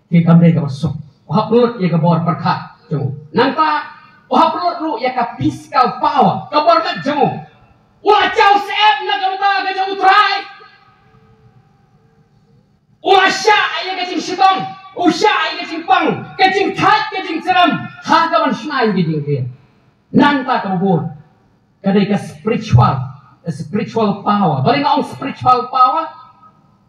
Ki kam dei kaba suk. U hap lut ïa ka bor pyrkhat jong u. Nangta u hap lut ruh ïa ka physical power, ka bor met jong u. U la jaw syep na ka bynta ka jong U Trai. U la shah ïa ka jingshitom, u shah ïa ka jingpang, ka jingthait, ka jingthrang ha kaban shna ïa ka jingriam. Nangta kaba bud ka dei ka spiritual, spiritual power. Balei nga ong spiritual power?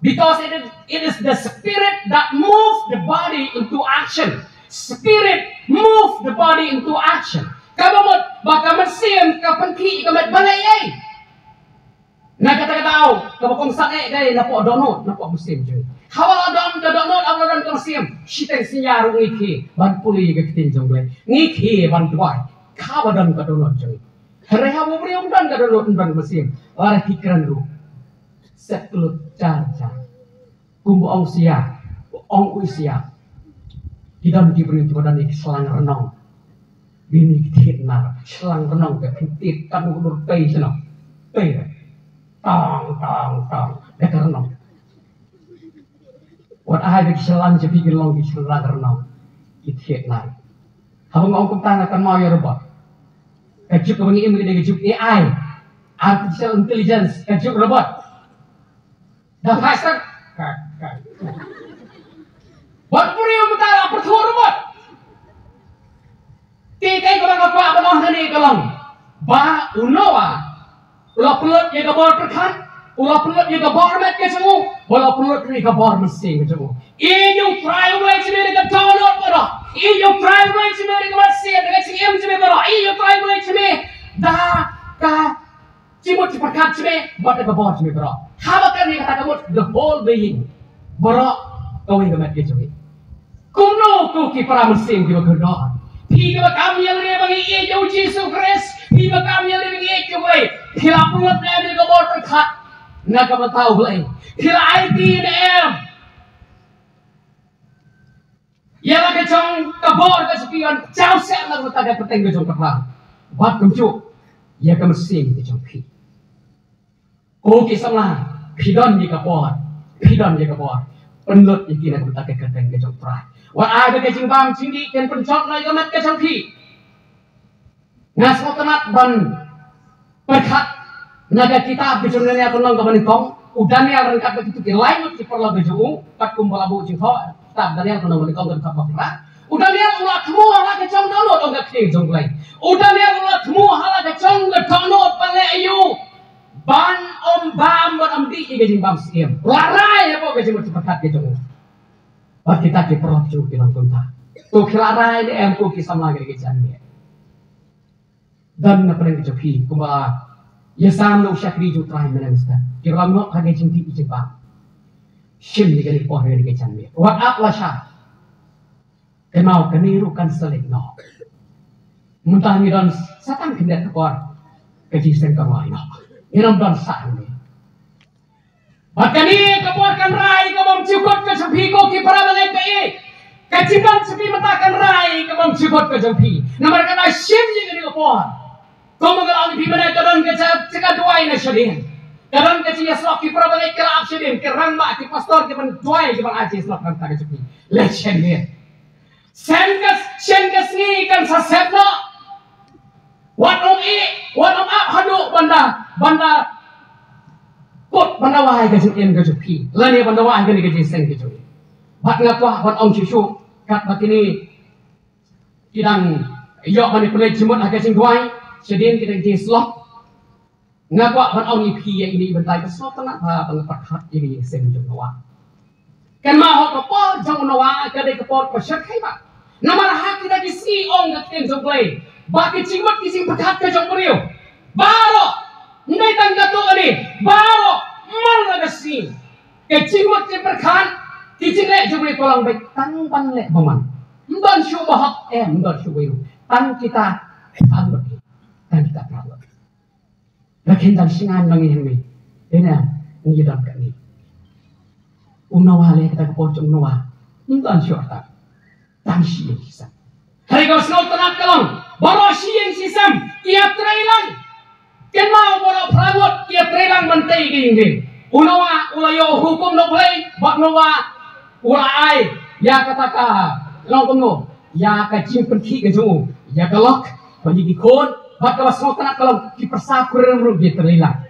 Because it is, it is the spirit that moves the body into action. Spirit moves the body into action. Kaba mut ba ka mynsiem ka pynkhih ïa ka met ban leh ei. Na kata ka daw kaba kongsan eh ka dei napoh dohnud, napoh mynsiem jong ngi. Haba la don ka dohnud, haba la don ka mynsiem, shiteng synñia ruh ngi khie ban pule ïa ka ktien jong U Blei, ngi khie ban duwai. Haba don ka dohnud jong ngi. Hynrei haba u briew um don ka dohnud, um don ka mynsiem, lada phi kren ruh, set kyllut jar jar. Kumba ong Isaiah, ong u Isaiah, ki don ki briew kiba don ïa ki shlang rnong. Bini ki thied nar, shlang rnong ka pyntied, kan u dur pei shano. Pei re. Tong tong tong. Ka rnong. Wat ai ba ki shlang, sha phi ki long ki shlang rnong, ki thied nar. Haba nga ong kumta nga kynmaw ïa robot. Ka juk kaba ngi im ka dei ka juk A I, artificial intelligence, ka juk robot. Da pastor. Wat puri u mata la pyrthuh robot. Te kaei kaba nga kwah ban ong hangne ka long ba u Noah u la pynlut ïa ka bor pyrkhat, u la pynlut ïa ka bor met ka jong u, u la pynlut ïa ka bor mynsiem ka jong u. Ïa U Trai U Blei jong me da ka dohnud baroh. Ïa U Trai U Blei jong me da ka mynsiem, da ka jingim jong me baroh. Ïa U Trai U Blei jong me da ka jingmut jingpyrkhat jong me bad da ka bor jong me baroh. Haba ka Kata ka mut the whole being. Baroh kawei ka met ka jong ngi. Kumno ko ki para mynsiem kiba kordor. Phi kiba kam ïa lade ba ngi ïeit ïa u Jisu Khrist. Phi kiba kam ïa lade ba ngi ïeit ïa u Blei. Phi la pynlut ne em ïa ka bor pyrkhat na ka bynta u Blei. Phi la aiti ne em ïa la ka jong ka bor ka jong phi ban jaw seh na ka bynta ka kyrteng ka jong ka Trai. Bad kumjuh ïa ka mynsiem ka jong phi. Ko ki samla, phi don ïa ka bor, phi don ïa ka bor. Pynlut ïa ki na ka bynta ka kyrteng ka jong u Trai. Wat ai ba ka jingbam jingdih kan pynjot na ka met ka jong phi. Nga sngewtynnat ban pyrkhat na ka kitab ka jong u Daniel, ka lynnong kaba nyngkong. U Daniel ryngkat bad kito ki lai ngut ki paralok ka jong u, pat kumba la buh jingthoh kitab Daniel ka lynnong kaba nyngkong, ka dkhot ba phra. U Daniel u la thmu ha la ka jong dohnud ong ka ktien jong u Blei. U Daniel u la thmu ha la ka jong dohnud ban leh aïu? Ban ym bam, ban ym dih ïa ka jingbam syiem. La rai hapoh ka jingmut jingpyrkhat ka jong u. Bad kita ki paralok jong u ki long kumta. To ki la rai ne em ko ki samla, kane ka janmiet. Don na pdeng ka jong phi kumba ïasam na u shakri jong u Trai mynne mynstep. Ki ram noh ha ka jingdih jingbam. Shim ïa kane ka por, kane ka janmiet. Wat ap lashai. Kynmaw kane ruh kan sa leit noh. Mynta ngi don sa tang khyndiat ka por ka jingïaseng ka rwai noh. Ngin ym don sah hangne. Bad kane ka por kan rai ka bymjukut ka jong phi ko ki para bangeit ba ïeit. Ka jingdon jong phi mynta kan rai ka bymjukut ka jong phi. Namar kata shim ïa kane ka por. Kumba nga la ong ïa phi mynne, ka don ka jaka duwai na shadien. Ka don ka jingïasyllok, ki para bangeit ki la ap shadien, ki rangbah, ki pastor ki ban duwai, ki ban ai jingïasyllok na ka bynta ka jong phi. Leit shadien. Shen ka, shen ka sngi kan sa sep noh. Wat ym ïeh, wat ym ap haduh ban da, ban da kut, ban da wai ka jingim ka jong phi. Lane ban da wai kane ka jingïaseng ka jong phi. Bad nga kwah ban ong shuh shuh, katba kine ki dang ïoh ban ïa pynleit jingmut ha ka jingduwai, shadien ki dang jingïasyllok. Nga kwah ban ong ïa phi ïa ine i bynta, ka sngewtynnat ha ba nga pyrkhat ïa ka jingïaseng jong u Noah. Kynmaw ha ka por jong u Noah ka dei ka por ba shyrkhei bha. Namar ha kita ki sngi, ong ka ktien jong u Blei, ba ka jingmut ka jingpyrkhat ka jong u briew baroh, ym dei tang katto katne, baroh man la ka sngi. Ka jingmut jingpyrkhat, ki jingleh jong u briew ka long beit tang ban leh bymman. Ym don shuh ba hok, em, ym don shuh ba ïew. Tang kita, tang kita, tang kita. La kheiñ tang shi ngaiñ ma ngi hangne. Dei na ngi don kane. U Noah leh kata ka por jong u Noah. Ym don shuh artat. Tang shi ïing shi sem. Hynrei ka sngewtynnat ka long, baroh shi ïing shi sem ki ïatrei lang. Kynmaw, baroh phra ngut ki ïatrei lang ban tei ïa ka ïing. U Noah u la ïoh hukum na u Blei, bad u Noah u la ai ïa kata ka, long kumno, ïa ka jingpynkhih ka jong u ïa ka lok, bad ïa ki khun, bad kaba sngewtynnat ka long, ki pyrsa kurim ruh ki ïatrei lang.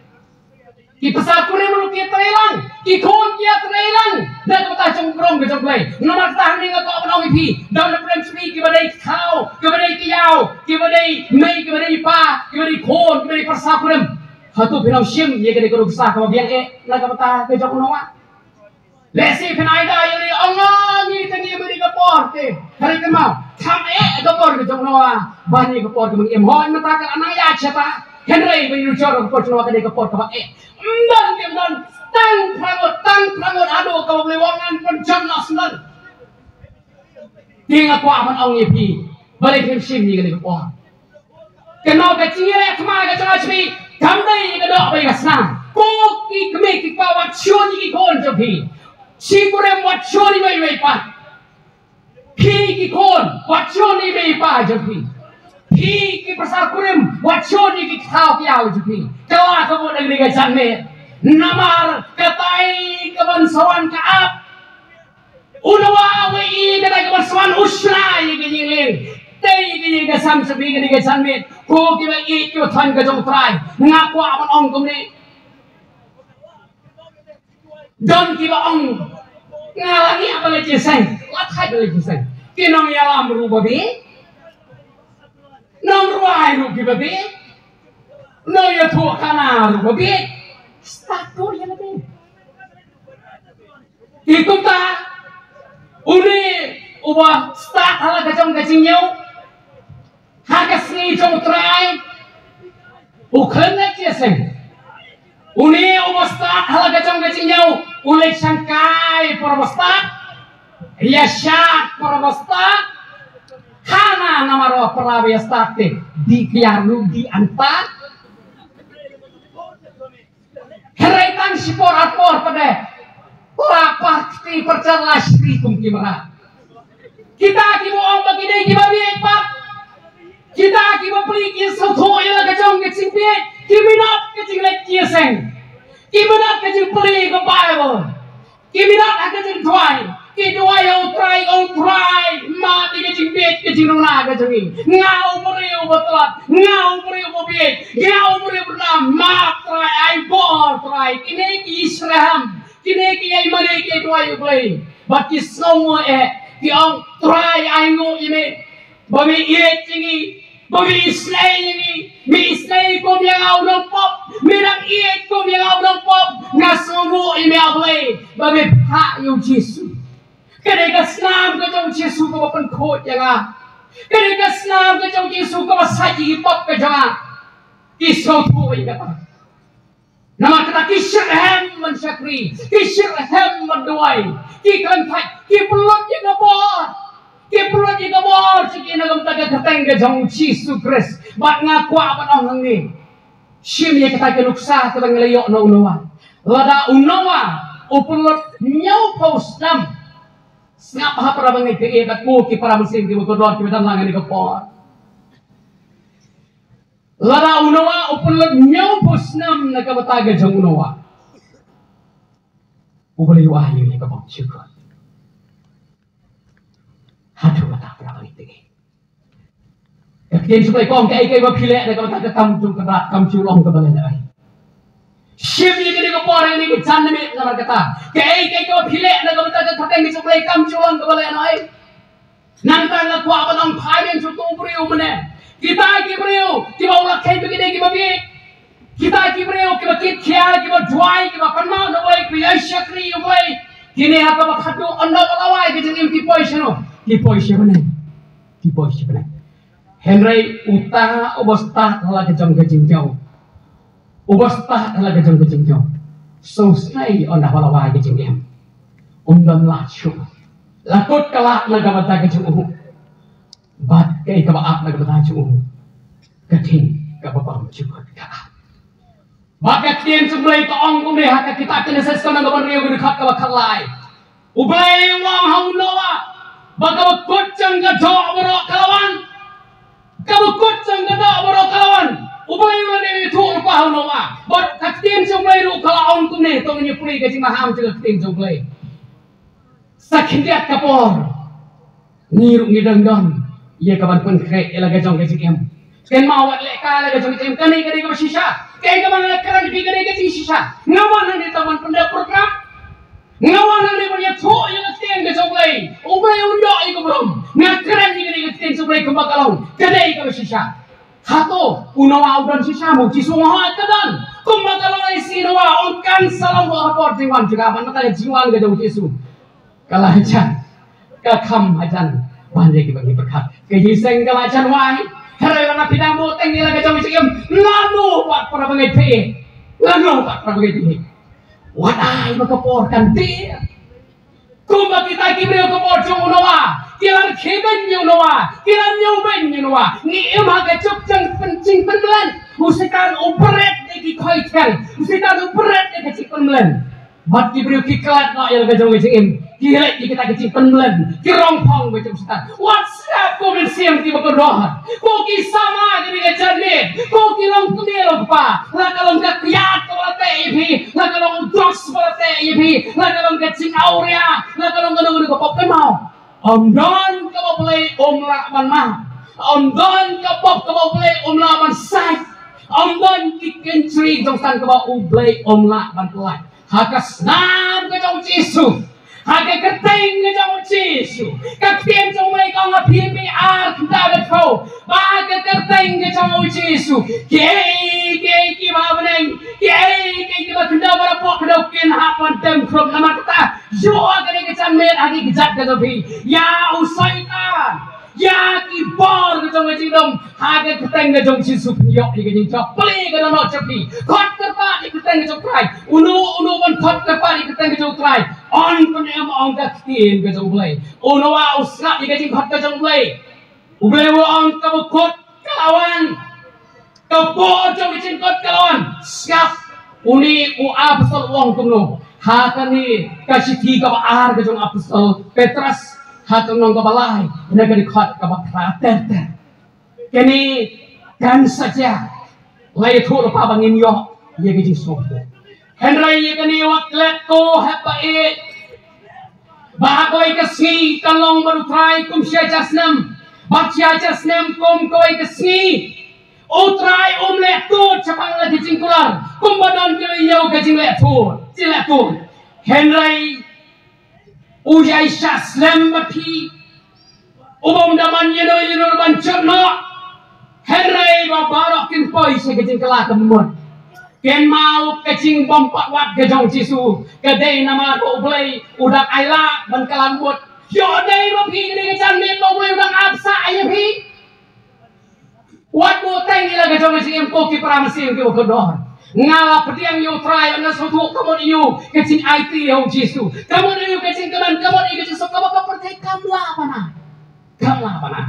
Ki pyrsa kurim ruh ki ïatrei lang, ki khun ki ïatrei lang na ka bynta jong u burom ka jong u Blei. Namar kata hangne nga kwah ban ong ïa phi, dang na pdeng jong phi kiba dei ki khaw, kiba dei ki ïaw, kiba dei mei, kiba dei pa, kiba dei khun, kiba dei pyrsa kurim. Hato phi nang shim ïa kane ka nuksa kaba biang eh na ka bynta ka jong u Noah? Lehse phin ai da ïa lade, ong, ngi te ngi mih ïa ka por te. Hynrei kynmaw, kham eh ka por ka jong u Noah ban ïa ka por kaba ngi im. Hooid, mynta ka la nang ïaid shata, hynrei ban ïa nujor ka por jong u Noah ka dei ka por kaba eh. Ym don, ym don tang phra ngut, tang phra ngut haduh kaba U Blei u ong ngan pynjot noh shen. Te nga kwah ban ong ïa phi, balei phim shim ïa kane ka por? Kynmaw, ka jingïaleh thma ka jong u Blei kam dei ïa ka doh bad ïa ka snam. Ko ki kmie ki kpa, wat shun ïa ki khun jong phi. Shi kurim, wat shun ïa i mei i pa. Phi ki khun, wat shun ïa i mei i pa jong phi. Phi ki pyrsa kurim, wat shun ïa ki khlaw ki ïaw jong phi. Kylla ka mut na kane ka janmiet. Namar katai kaban sa wan ka ap. U Noah u ïohi katai kaban sa wan, u shna ïa ka ïing lieng. Tei ïa ka ïing ka sem jong phi kane ka janmiet. Ko kiba ïeit kiba thoiñ ka jong u Trai, nga kwah ban ong kumne. Don kiba ong, nga la ngiah ban leit jingïaseng, la thait ban leit jingïaseng. Ki nongïalam ruh ba bieit, nongrwai ruh kiba bieit, nongïathuhkhana ruh ba bieit. Stad ruh ïa lade. Te kumta, une uba stad ha la ka jong ka jingñiew ha ka sngi jong u Trai, u khlem leit jingïaseng, Une uba stad ha la ka jong ka jingïaw u leit shangkai para ba stad, ïa shad para ba stad. Hana namar ba para ba ïa stad te di kiar lu di anta. Hynrei tang shipor arpor pat de, para ba kti pyrchah la shri kum ki mrad. Kita kiba ong ba ki dei kiba bieit pat, kita kiba plie ki sngewthuh ïa la ka jong ka jingbieit, ki minot ka jingleit jingïaseng, ki minot ka jingplie ka Baibl, ki minot ha ka jingduwai, ki duwai ïa U Trai, ong Trai, map ïa ka jingbieit ka jingduna ka jong ngi. Nga u briew ba tlot, nga u briew ba bieit, nga u briew ba duna, map Trai, ai bor Trai. Kine ki syrhem, kine ki ïai mane ki duwai U Blei. Bad ki sngewnguh eh, ki ong Trai ai nguh ïa me. Ba me ïeit ïa ngi, ba me isynei ïa ngi, me isynei kum ïa nga u nongpop, me dang ïeit kum ïa nga u nongpop, nga sngewnguh ïa me A Blei, ba me phah ïa u Jisu. Ka dei ka snam ka jong u Jisu kaba pynkhuid ïa nga. Ka dei ka snam ka jong u Jisu kaba sait ïa ki pop ka jong nga. Ki sngewthuh ïa kata. Namar kata ki syrhem ban shakri, ki syrhem ban duwai, ki khlem thait, ki pynlut ïa ka bor, ki pynlut ïa ka bor jong ki na ka bynta ka kyrteng ka jong u Jisu Khrist. Bad nga kwah ban ong hangne, shim ïa kata ka nuksa kaba ngi la ïoh na u Noah. Lada u Noah u pynlut hynñiewphew snem, sngap ha para bangeit, ka ïa katto ki para mynsiem kiba kordor kiba don lang ha kane ka por. Lada u Noah u pynlut hynñiewphew snem na ka bynta ka jong u Noah, u Blei u ai ïa u ïa ka bymjukut. Haduh kata para bangeit. Ka ktien jong U Blei ka ong, kaei kaei ba phi leh na ka bynta ka kam jong ka bor, kam ju long kaba lehnohei. Shim ïa kane ka por, ïa kane ka janmiet namar kata. Kaei kaei kaba phi leh na ka bynta ka kyrteng jong U Blei kam ju long kaba lehnohei. Nangta nga kwah ban ong phai ïa uto u briew mynne. Kita ki briew kiba u la kheiñ ba ki dei kiba bieit. Kita ki briew kiba kit khia, kiba duwai, kiba kynmaw na U Blei, kiba ïai shakri ïa U Blei. Kine ha kaba khadduh ynda ba la wai ka jingim ki poi shano? Ki poi sha bneng. Ki poi sha bneng. Hynrei uta uba stad ha la ka jong ka jingïaw, uba stad ha la ka jong ka jingïaw, sngewsynei ynda ba la wai ka jingim. Um don lad shuh. La kut ka lad na ka bynta ka jong u. Bad kaei kaba ap na ka bynta jong u, ka dei kaba bymjukut ka ap. Bad ka ktien jong U Blei ka ong kumne ha ka kitab Genesis ka lynnong kaba hynriew ka dkhot kaba khatlai. U Blei u ong ha u Noah ba kaba kut jong ka doh baroh ka la wan. Kaba kut jong ka doh baroh ka la wan. U Blei u la dep ïathuh lypa ha u Noah. Bad ka ktien jong U Blei ruh ka la ong kumne, to ngin ïa pule ka jingmaham jong ka ktien jong U Blei. Sa khyndiat ka por, ngi ruh ngi dang don ïa kaban pynkhreh ïa la ka jong ka jingim. Kynmaw wat leh ka la ka jong ka jingim, kane ka dei kaba shisha. Kaei kaba nga kren ïa phi ka dei ka jingshisha. Nga wan hangne tang ban pyndep program. Nga wan hangne ban ïathuh ïa ka ktien ka jong U Blei. U Blei un ïoh ïa ka burom. Nga kren ïa ka dei ka ktien jong U Blei kumba ka long. Ka dei kaba shisha. Hato u Noah u don shisha mo? Jisu u ong ha ka don. Kumba ka long ïa i Noah, ong kan sa long ha ka por jingwan jong nga, ban mynta ka jingwan ka jong u Jisu. Ka la hajan, ka kham hajan ban ïa kiba ngi pyrkhat. Ka jingïaseng ka la hajan wai. Hynrei lada phi dang buh teng ïa la ka jong ka jingim, lano pat para bangeit phi? Lano pat para bangeit phi? Wat ai ba ka por kan tied. Kumba kita ki briew ka por jong u Noah, ki la khie beiñ ïa u Noah, ki la ñiew beiñ ïa u Noah. Ngi im ha ka juk jingpyn, jingpynmlien. U Soitan u bret ïa ki khoi thiang, u Soitan u bret ïa ka jingpynmlien. Bad ki briew ki klet noh ïa la ka jong ka jingim. Ki leh ïa kita ki jingpynmlien, ki rong phong ka jong u Soitan. Wat sngap ko mynsiem kiba kordor, ko ki samla kane ka janmiet, ko ki longkmie longkpa, la ka long ka kyiad kaba la teh ïa phi, la ka long u drugs ba la teh ïa phi, la ka long ka jingawria, la ka long kano kano ka pop, kynmaw. Ym don kaba U Blei um lah ban map. Ym don ka pop kaba U Blei um lah ban sait. Ym don ki kynjri jong u Soitan kaba U Blei um lah ban pyllait. Ha ka snam ka jong u Jisu, ha ka kyrteng ka jong u Jisu. Ka ktien jong U Blei ka ong ha Philippi ar khyndai dkhot, ba ha ka kyrteng ka jong u Jisu, kiei kiei kiba ha bneng, kiei kiei kiba khyndew, ba la pok khyndew, kin hap ban dem khrum. Namar kata, ïoh kane ka janmiet ha ki kjat ka jong phi. Ïa u Soitan, Ïa ki bor ka jong ka jingdum ha ka kyrteng ka jong Jisu phin ïoh ïa ka jingjop. Plie ka dohnud sha phi. Khot kyrpad ïa ka kyrteng ka jong U Trai. Uno uno ban khot kyrpad ïa ka kyrteng ka jong U Trai, yn pynim, ong ka ktien ka jong U Blei. U Noah u sngap ïa ka jingkhot ka jong U Blei. U Blei u ong kaba kut ka la wan. Ka bor jong ka jingkut ka la wan. Sngap, une u apostol u ong kumno ha kane ka shithi kaba ar ka jong u apostol Petros, ha ka lynnong kaba lai, na ka dkhot kaba phra ter ter. Kane kan sa jia, la ïathuh lypa ba ngin ïoh ïa ka jingsngewthuh. Hynrei ïa kane wat klet ko haba ïeit ba ha kawei ka sngi kan long bad U Trai kum shi hajar snem, bad shi hajar snem kum kawei ka sngi. U Trai um leh tud shaphang la ki jingkular kumba don ki ba ïoh ka jingleh tud, jingleh tud. Hynrei u ïai shah slem bad phi, u bym da man ïano ïano ban jot noh. Hynrei ba baroh kin poi sha ka jingkylla ka mut. Kynmaw ka jingbym pat wad ka jong U Jisu ka dei namar ba U Blei u dang ailad ban kylla mut. Ïoh dei ba phi ka dei ka janmiet ba U Blei u dang ap sah ïa phi. Wat buh teng ïa la ka jong ka jingim ko ki para mynsiem kiba kordor. Nga la pdiang ïa U Trai, nga sngewthuh ka mut ïa u ka jingaiti ïa U Jisu, ka mut ïa u ka jingkmen, ka mut ïa u ka jingsuk, kaba ka pyrthei kam lah ban ai. Kam lah ban ai.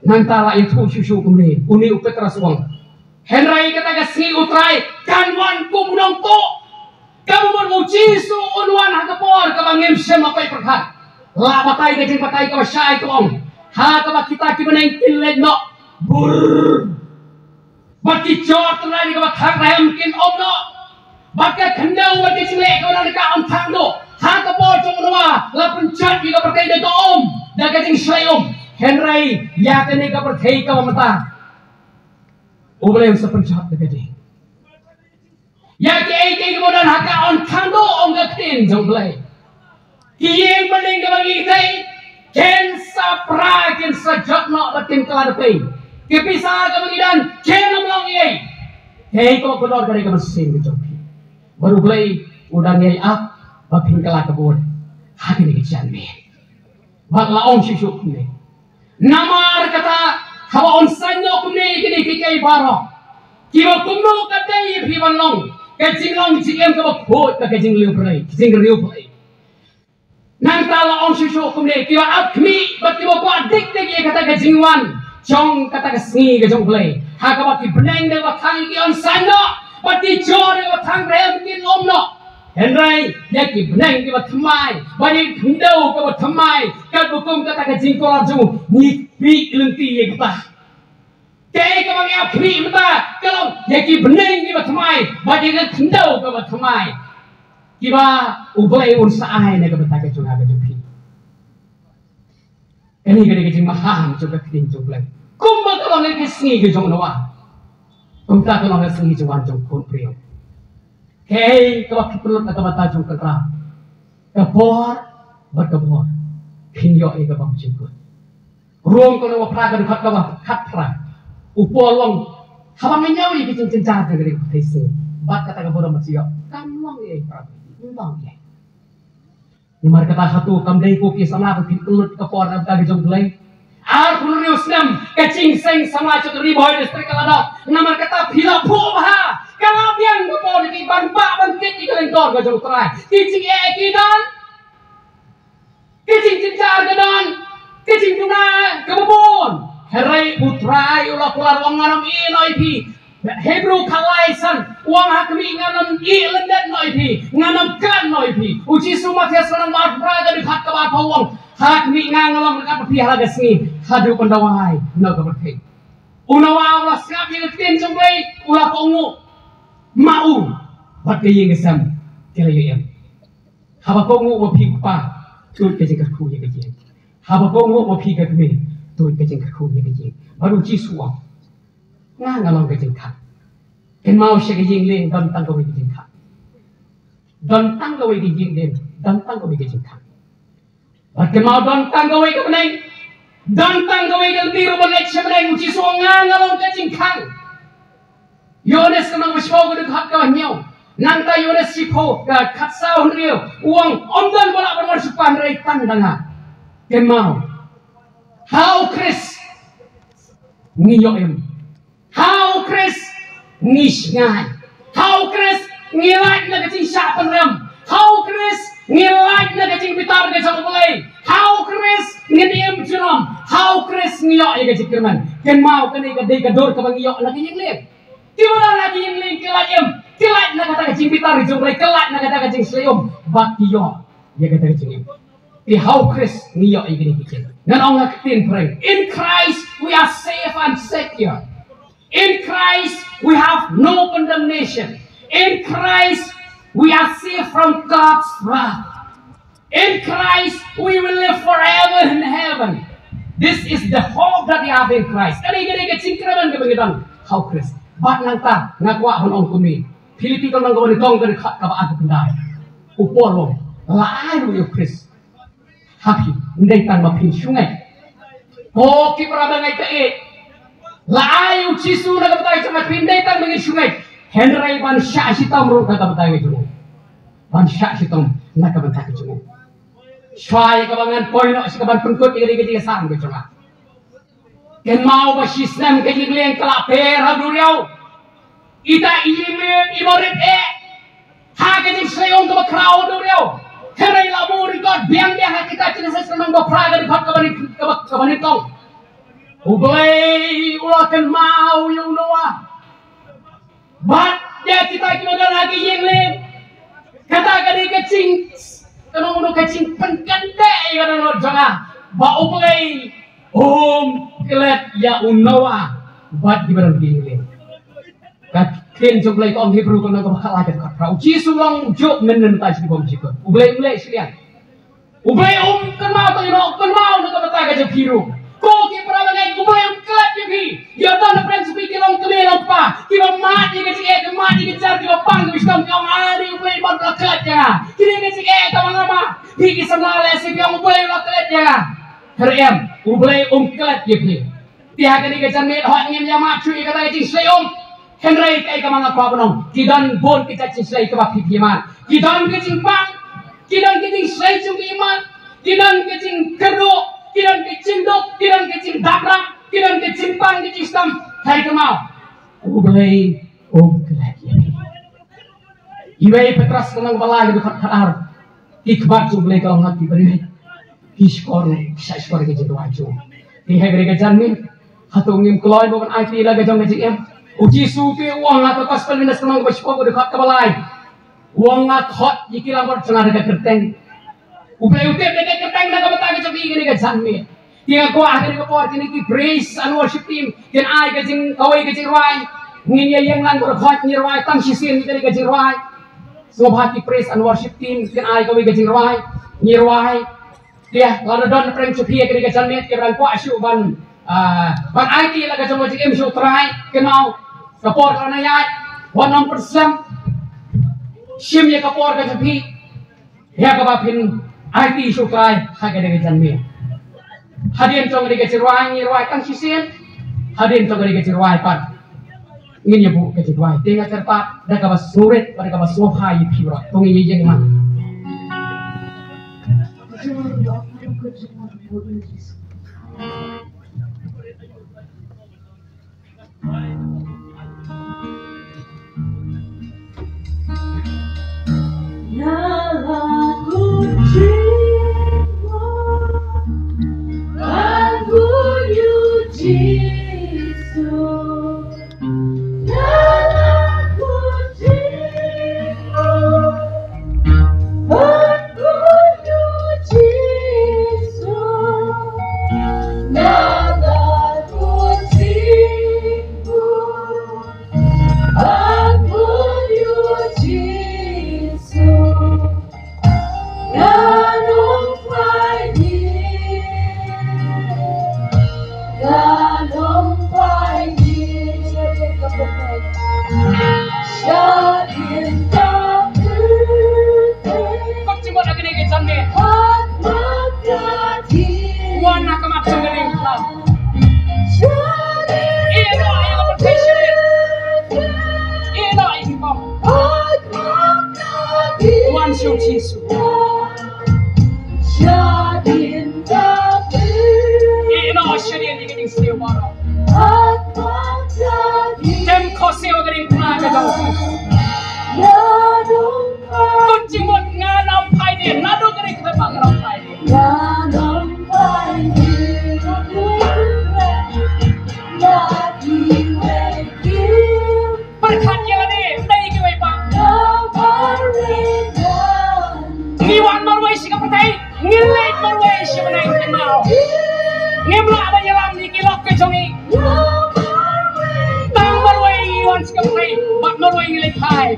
Nangta la ïathuh shuh shuh kumne, une u Petros u ong, hynrei kata ka sngi U Trai kan wan kum u nongtuh. Ka mut U Jisu un wan ha ka por kaba ngim shym la peit pyrkhat. La batai ka jingbatai kaba shai, ka ong, ha kaba kita ki bneng kin leit noh bur, bad ki jhor tynrai na kaba thang rhem kin ym noh, bad ka khyndew bad ka jingleh kaba na ka ym thang duh. Ha ka por jong u Noah la pynjot ïa ka pyrthei da ka um, da ka jingshlei um. Hynrei ïa kane ka pyrthei kaba mynta U Blei un sa pynjot da ka ding. Ïa kiei kiei kiba don ha ka ym thang duh, ong ka ktien jong U Blei. Ki ïing bad ki ïing kaba ngi tei kin sa pra, kin sa jot noh bad kin kylla da pei. Ki pisa kaba ngi don kin ym long ei. Kiei kiba kordor ka dei ka mynsiem ka jong phi. Bad U Blei u dang ïai ap ba phin kylla ka bor ha kane ka janmiet. Bad la ong shuh shuh kumne, namar kata haba un saiñ noh kumne ïa kine kiei kiei baroh, kiba kumno ka dei ïa phi ban long ka jinglong jingim kaba khuid bad ka jingriew Blei, ka jingriew Blei. Nangta la ong shuh shuh kumne, kiba ap khmih bad kiba kwah dik dik ïa kata ka jingwan jong kata ka sngi ka jong U Blei, ha kaba ki bneng da kaba thang ki ym saiñ noh, bad ki jhor da kaba thang rhem kin ym noh. Hynrei ïa ki bneng kiba thymmai bad ïa ki khyndew kiba thymmai, katba kum kata ka jingkular jong u, ngi khmih lynti ïa kata. Kaei kaba ngi ap khmih mynta ka long ïa ki bneng kiba thymmai bad ïa ki khyndew kiba thymmai, kiba U Blei un sa ai na ka bynta ka jong nga ka jong phi. Kane ka dei ka jingmaham jong ka ktien jong U Blei. Kumba ka long ha ka sngi ka jong u Noah, kumta ka long ha ka sngi jong u Wan jong u Khun briew. Kaei kaba phi pynlut na ka bynta jong u Kynrad, ka bor bad ka bor, phin ïoh ïa ka bymjukut. Rom ka lynnong ba phra ka dkhot kaba khatphra, u Paul u ong, haba nga ñiew ïa ka jingjynjar jong ka ri ka pyrthei sngi bad kata ka burom ba shu ïoh, kam long ei para, ym long ei. Namar kata hato kam dei ko ki samla ba phi pynlut ka por na ka bynta ka jong U Blei? Arphew hynriew snem ka jingseng samla jong ka Ri Bhoi District ka la dap. Namar kata phi la phuh bha, ka la biang ka por ïa phi ban bah ban kit ïa ka lyngkor ka jong U Trai. Ki jingeh ki don, ki jingjynjar ki don, ki jingduna kiba bun. Hynrei U Trai u la kular, u ong ngan ym ïeh noh ïa phi. Hebru khatlai san u ong ha khmih ngan ym ïeh lyndet noh ïa phi, ngan ym klet noh ïa phi. U Jisu, Mathaios ka lynnong ba arphew phra ka dkhot kaba arphew u ong, ha khmih nga nga long ryngkat bad phi ha la ka sngi haduh ban dawai noh ka pyrthei. U Noah u la sngap ïa ka ktien jong U Blei, u la kohnguh, ma u bad ka ïing ka sem ki la ïoh im. Haba kohnguh ma phi u kpa, tuid ka jingkyrkhu ïa ka ïing. Haba kohnguh ma phi ka kmie, tuid ka jingkyrkhu ïa ka ïing. Bad U Jisu u ong, nga nga long ka jingkhang. Kynmaw, sha ka ïing lieng don tang kawei ka jingkhang. Don tang kawei ka ïing lieng, don tang kawei ka jingkhang. Bad kynmaw, don tang kawei ka bneng, don tang kawei ka lynti ruh ban leit sha bneng. U Jisu u ong, nga nga long ka jingkhang. Ïoannis ka lynnong ba shiphew ka dkhot kaba hynñiew. Nangta Ïoannis shiphew ka khatsaw hynriew u ong, ym don ba lah ban wan sha u Kpa hynrei tang da nga. Kynmaw, Ha u Khrist ngi ïoh im. Ha u Khrist ngi shngaiñ. Ha u Khrist ngi lait na ka jingshah pynrem. Ha u Khrist ngi lait na ka jingbitar ka jong U Blei. Ha u Khrist ngin im junom. Ha u Khrist ngi ïoh ïa ka jingkyrmen. Kynmaw kane ka dei ka dur kaba ngi ïoh na ka ïing lieng. Kiba don ha ka ïing lieng ki lait im. Ki lait na kata ka jingbitar ka jong U Blei. Ki lait na kata ka jingshlei um. Bad ki ïoh ïa kata ka jingim. Te ha u Khrist ngi ïoh ïa kine ki jingim. Ngan ong ha ka ktien phareng. In Christ we are safe and secure. In Christ we have no condemnation. In Christ we are safe from God's wrath. In Christ we will live forever in heaven. This is the hope that we have in Christ. Kane, kane ka jingkyrmen kaba ngi don ha u Khrist. Bad nangta nga kwah ban ong kumne. Philippi ka lynnong kaba nyngkong ka dkhot kaba arphew khyndai. U Paul u ong, la ai ruh ïa u Khrist ha phi, ym dei tang ba phin shu ngeit. Ko ki para bangeit, la ai u Jisu na ka bynta ka jong nga, ym dei tang ba ngin shu ngeit, hynrei ban shah shitom ruh na ka bynta ka jong u. Ban shah shitom na ka bynta ka jong u. Shuwa ïa kaba ngan poi noh sha kaban pynkut ïa ka jingïasam ka jong nga. Kynmaw ba shisnem ka ïing lieng ka la pher ha u duriaw. Ita i ïing lieng iba rit eh ha ka jingshlei um kaba khraw ha u duriaw. Hynrei la buh record biang biang ha kitab Jenesis lynnong ba phra ka dkhot kaba nyngkong, kaba, kaba nyngkong. U Blei u la kynmaw ïa u Noah. Bad ïa kita kiba don ha ka ïing lieng. Kata ka dei ka jing, kano kano ka jingpynkynduh ïa ka dohnud jong nga ba U Blei um klet ïa u Noah bad kiba don ha ka ïing lieng. Ka ktien jong U Blei ka ong, Hebru ka lynnong kaba khatlai ka dkhot phra. U Jisu u ong, juh mynta sha ki bymjukut. U Blei um leh shiliang. U Blei um kynmaw tang ïa u Noah, kynmaw na ka bynta ka jong phi ruh. Ko ki para bangeit, U Blei um klet ïa phi. Ïa uta na pdeng jong phi ki long kmie long kpa, kiba mad ïa ka jingeh, kiba mad ïa ka jar, kiba pang, kiba shitom, ki ong, "Ani U Blei, mano ba la klet ïa nga? Kine ki jingeh kaba nga mad." Phi ki samla lehse phi ong, "U Blei u la klet ïa nga." Hynrei em, U Blei um klet ïa phi. Te ha kane ka janmiet hooid ngim ïa mad shuh ïa kata ka jingshlei um. Hynrei kaei kaba nga kwah ban ong, ki don bun ki jait jingshlei kaba phi phi mad. Ki don ka jingpang, ki don ka jingshlei jong ka imat, ki don ka jingkyrduh, ki don ka jingduk, ki don ka jingdap rap, ki don ka jingpang ka jingshitom. Hynrei kynmaw, U Blei um klet ïa phi. Iwei Petros ka lynnong ba lai ka dkhot khatar. Ki khmat jong U Blei ka long ha ki briew. Ki shkor, ki shah shkor ki jingrwai jong. Te ha kane ka janmiet, hato ngim kloi ban aiti la ka jong ka jingim? U Jisu te u ong ha ka Gospel Lukas ka lynnong kaba shiphew ka dkhot kaba lai. U ong, nga khot ïa ki langbrot jong nga da ka kyrteng. U Blei u tip da ka kyrteng na ka bynta ka jong phi ha kane ka janmiet. Te nga kwah ha kane ka por kine ki praise and worship team kin ai ka jing, kawei ka jingrwai. Ngin ïa ïeng lang baroh khoit, ngi rwai tang shisien ïa kane ka jingrwai. Sngewbha ki praise and worship team kin ai kawei ka jingrwai. Ngi rwai. Te lada don pyrshah shuh ïa kane ka janmiet, ki ban kwah shuh ban, ah, ban aiti la ka jong ka jingim sha U Trai, kynmaw ka por ka la ïaid. Wat nym pynslem. Shim ïa ka por ka jong phi ïa kaba phin aiti sha U Trai ha kane ka janmiet. Hadien jong kane ka jingrwai ngi rwai tang shisien. Hadien jong kane ka jingrwai pat ngin ïa buh ka jingrwai. Te nga kyrpad da kaba sngewrit bad da kaba sngewbha ïa phi baroh. To ngin ïa ïeng man. Kop jingmut ha kane ka janmiet. Wan ha khmat jong kane ka. Ïehnoh ïa ka pyrthei sha ïing. Ïehnoh ïa ki pop. Wan sha u Jisu. Ïehnoh Hai.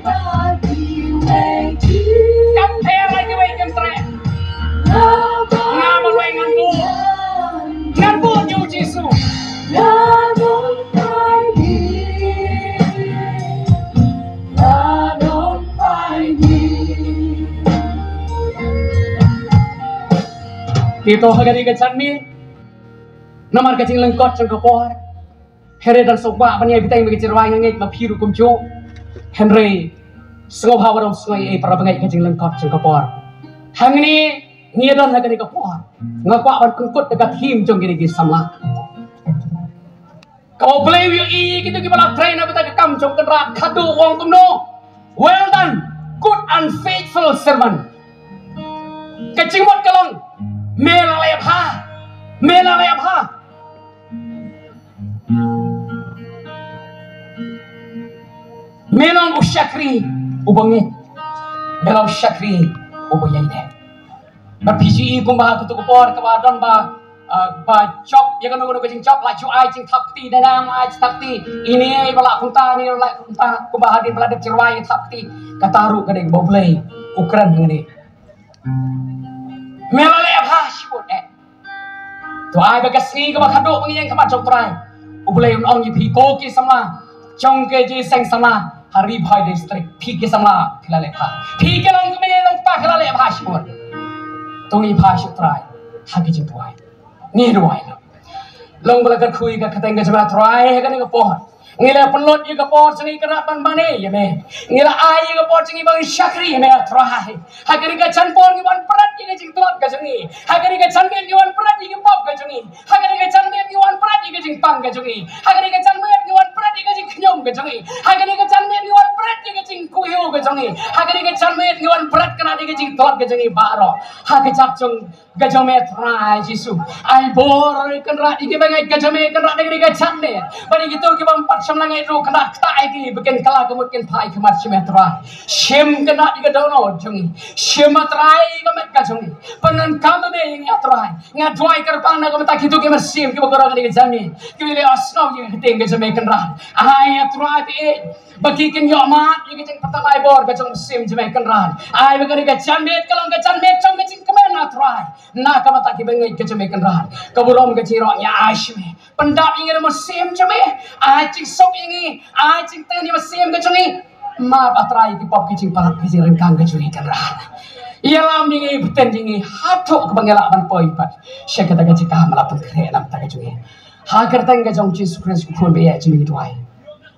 Kam pher ïa kiwei kim treh. Nga marwei ngan buh. Ngan buh ïa u Jisu. Te to ha kane ka janmiet, namar ka jinglyngkot jong ka por, hynrei dang sngewbha ban ïai bteng bad ka jingrwai, nga ngeit ma phi ruh kumjuh. Hynrei sngewbha ba dang sngew ei ei para bangeit ka jinglyngkot jong ka por. Hangne ngi don ha kane ka por, nga kwah ban pynkut da ka theme jong kine ki samla. Kaba U Blei u ïohi ïa kito kiba la trei na bynta ka kam jong Kynrad, khadduh u ong kumno? Well done, good and faithful servant. Ka jingmut ka long, me la leh bha, me la leh bha. Me long u shakri uba ngeit, me long u shakri uba ïaineh. Bad phi ju i kumba ha kato ka por kaba don ba, ah, ba jop ïa kano kano ka jingjop, la ju ai jingthap kti, dang ai jingthap kti, ine ba la kumta, ine ba la kumta, kumba hadien ba la dep jingrwai jingthap kti. Kata ruh ka dei ba U Blei u kren hangne. Me la leh bha shibun eh. To ai ba ka sngi kaba khadduh ba ngi ïeng khmat jong U Trai, U Blei un ong ïa phi ko ki samla jong ka jingïaseng samla ha Ri Bhoi District, phi ki samla phi la leh bha. Phi ki long kmie long kpa phi la leh bha shibun. To ngi phai sha U Trai ha ka jingduwai. Ngi duwai. Long ba la kyrkhu ïa ka kyrteng ka jong me Trai ha kane ka por. Ngi la pynlut ïa ka por jong ngi Kynrad ban mane ïa me. Ngi la ai ïa ka por jong ngi ban shakri ïa me Trai. Ha kane ka jan por ngi wan prat ïa ka jingtlot ka jong ngi. Ha kane ka janmiet ngi wan prat ïa ka pop ka jong ngi. Ha kane ka janmiet ngi wan prat ïa ka jingpang ka jong ngi. Ha kane ka janmiet ngi wan prat ïa ka jingkhñium ka jong ngi. Ha kane ka janmiet ngi wan prat ïa ka jingkuhiu ka jong ngi. Ha kane ka janmiet ngi wan prat Kynrad ïa ka jingtlot ka jong ngi baroh. Ha ka jingkyrkhu ka jong me Trai Jisu. Ai bor Kynrad ïa kiba ngeit ka jong me Kynrad ïa kane ka janmiet. Bad ïa kito kiba ym pat shym la ngeit ruh Kynrad, ktah ïa ki ba kin kylla ka mut kin phai khmat sha me Trai. Shim Kynrad ïa ka dohnud jong ngi. Shim me Trai ïa ka met ka jong ngi. Pyndonkam me ïa ngi Trai. Nga duwai kyrpang na ka bynta kito ki mynsiem kiba kordor kane ka janmiet, kiba la ïohsngew ïa ka ktien ka jong me Kynrad. Ai Trai, phi ba ki kin ïoh mad ïa ka jingpynthymmai bor ka jong u Mynsiem jong me Kynrad. Ai ba kane ka janmiet ka long ka janmiet jong ka jingkmen na Trai. Na ka bynta kiba ngeit ka jong me Kynrad. Ka burom ka jingïaroh ngi ai sha me. Pyndap ïa ngi da u Mynsiem jong me. Ai jingsuk ïa ngi. Ai jingtien ïa u Mynsiem ka jong ngi. Map ah Trai ïa ki pop ki jingpalat ki jingryngkang ka jong ngi Kynrad. Ïalam ïa ngi, bteng ïa ngi haduh kaba ngi lah ban poi pat sha kata ka jaka ba la pynkhreh na ka bynta ka jong ngi. Ha ka kyrteng ka jong Jisu Khrist u Khun ba ïeit jong ngi ngi duwai.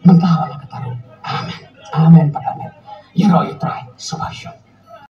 Mynta bad la kata ruh. Amen. Amen bad amen. Ïaroh ïa u Trai. Sngewbha ïa u.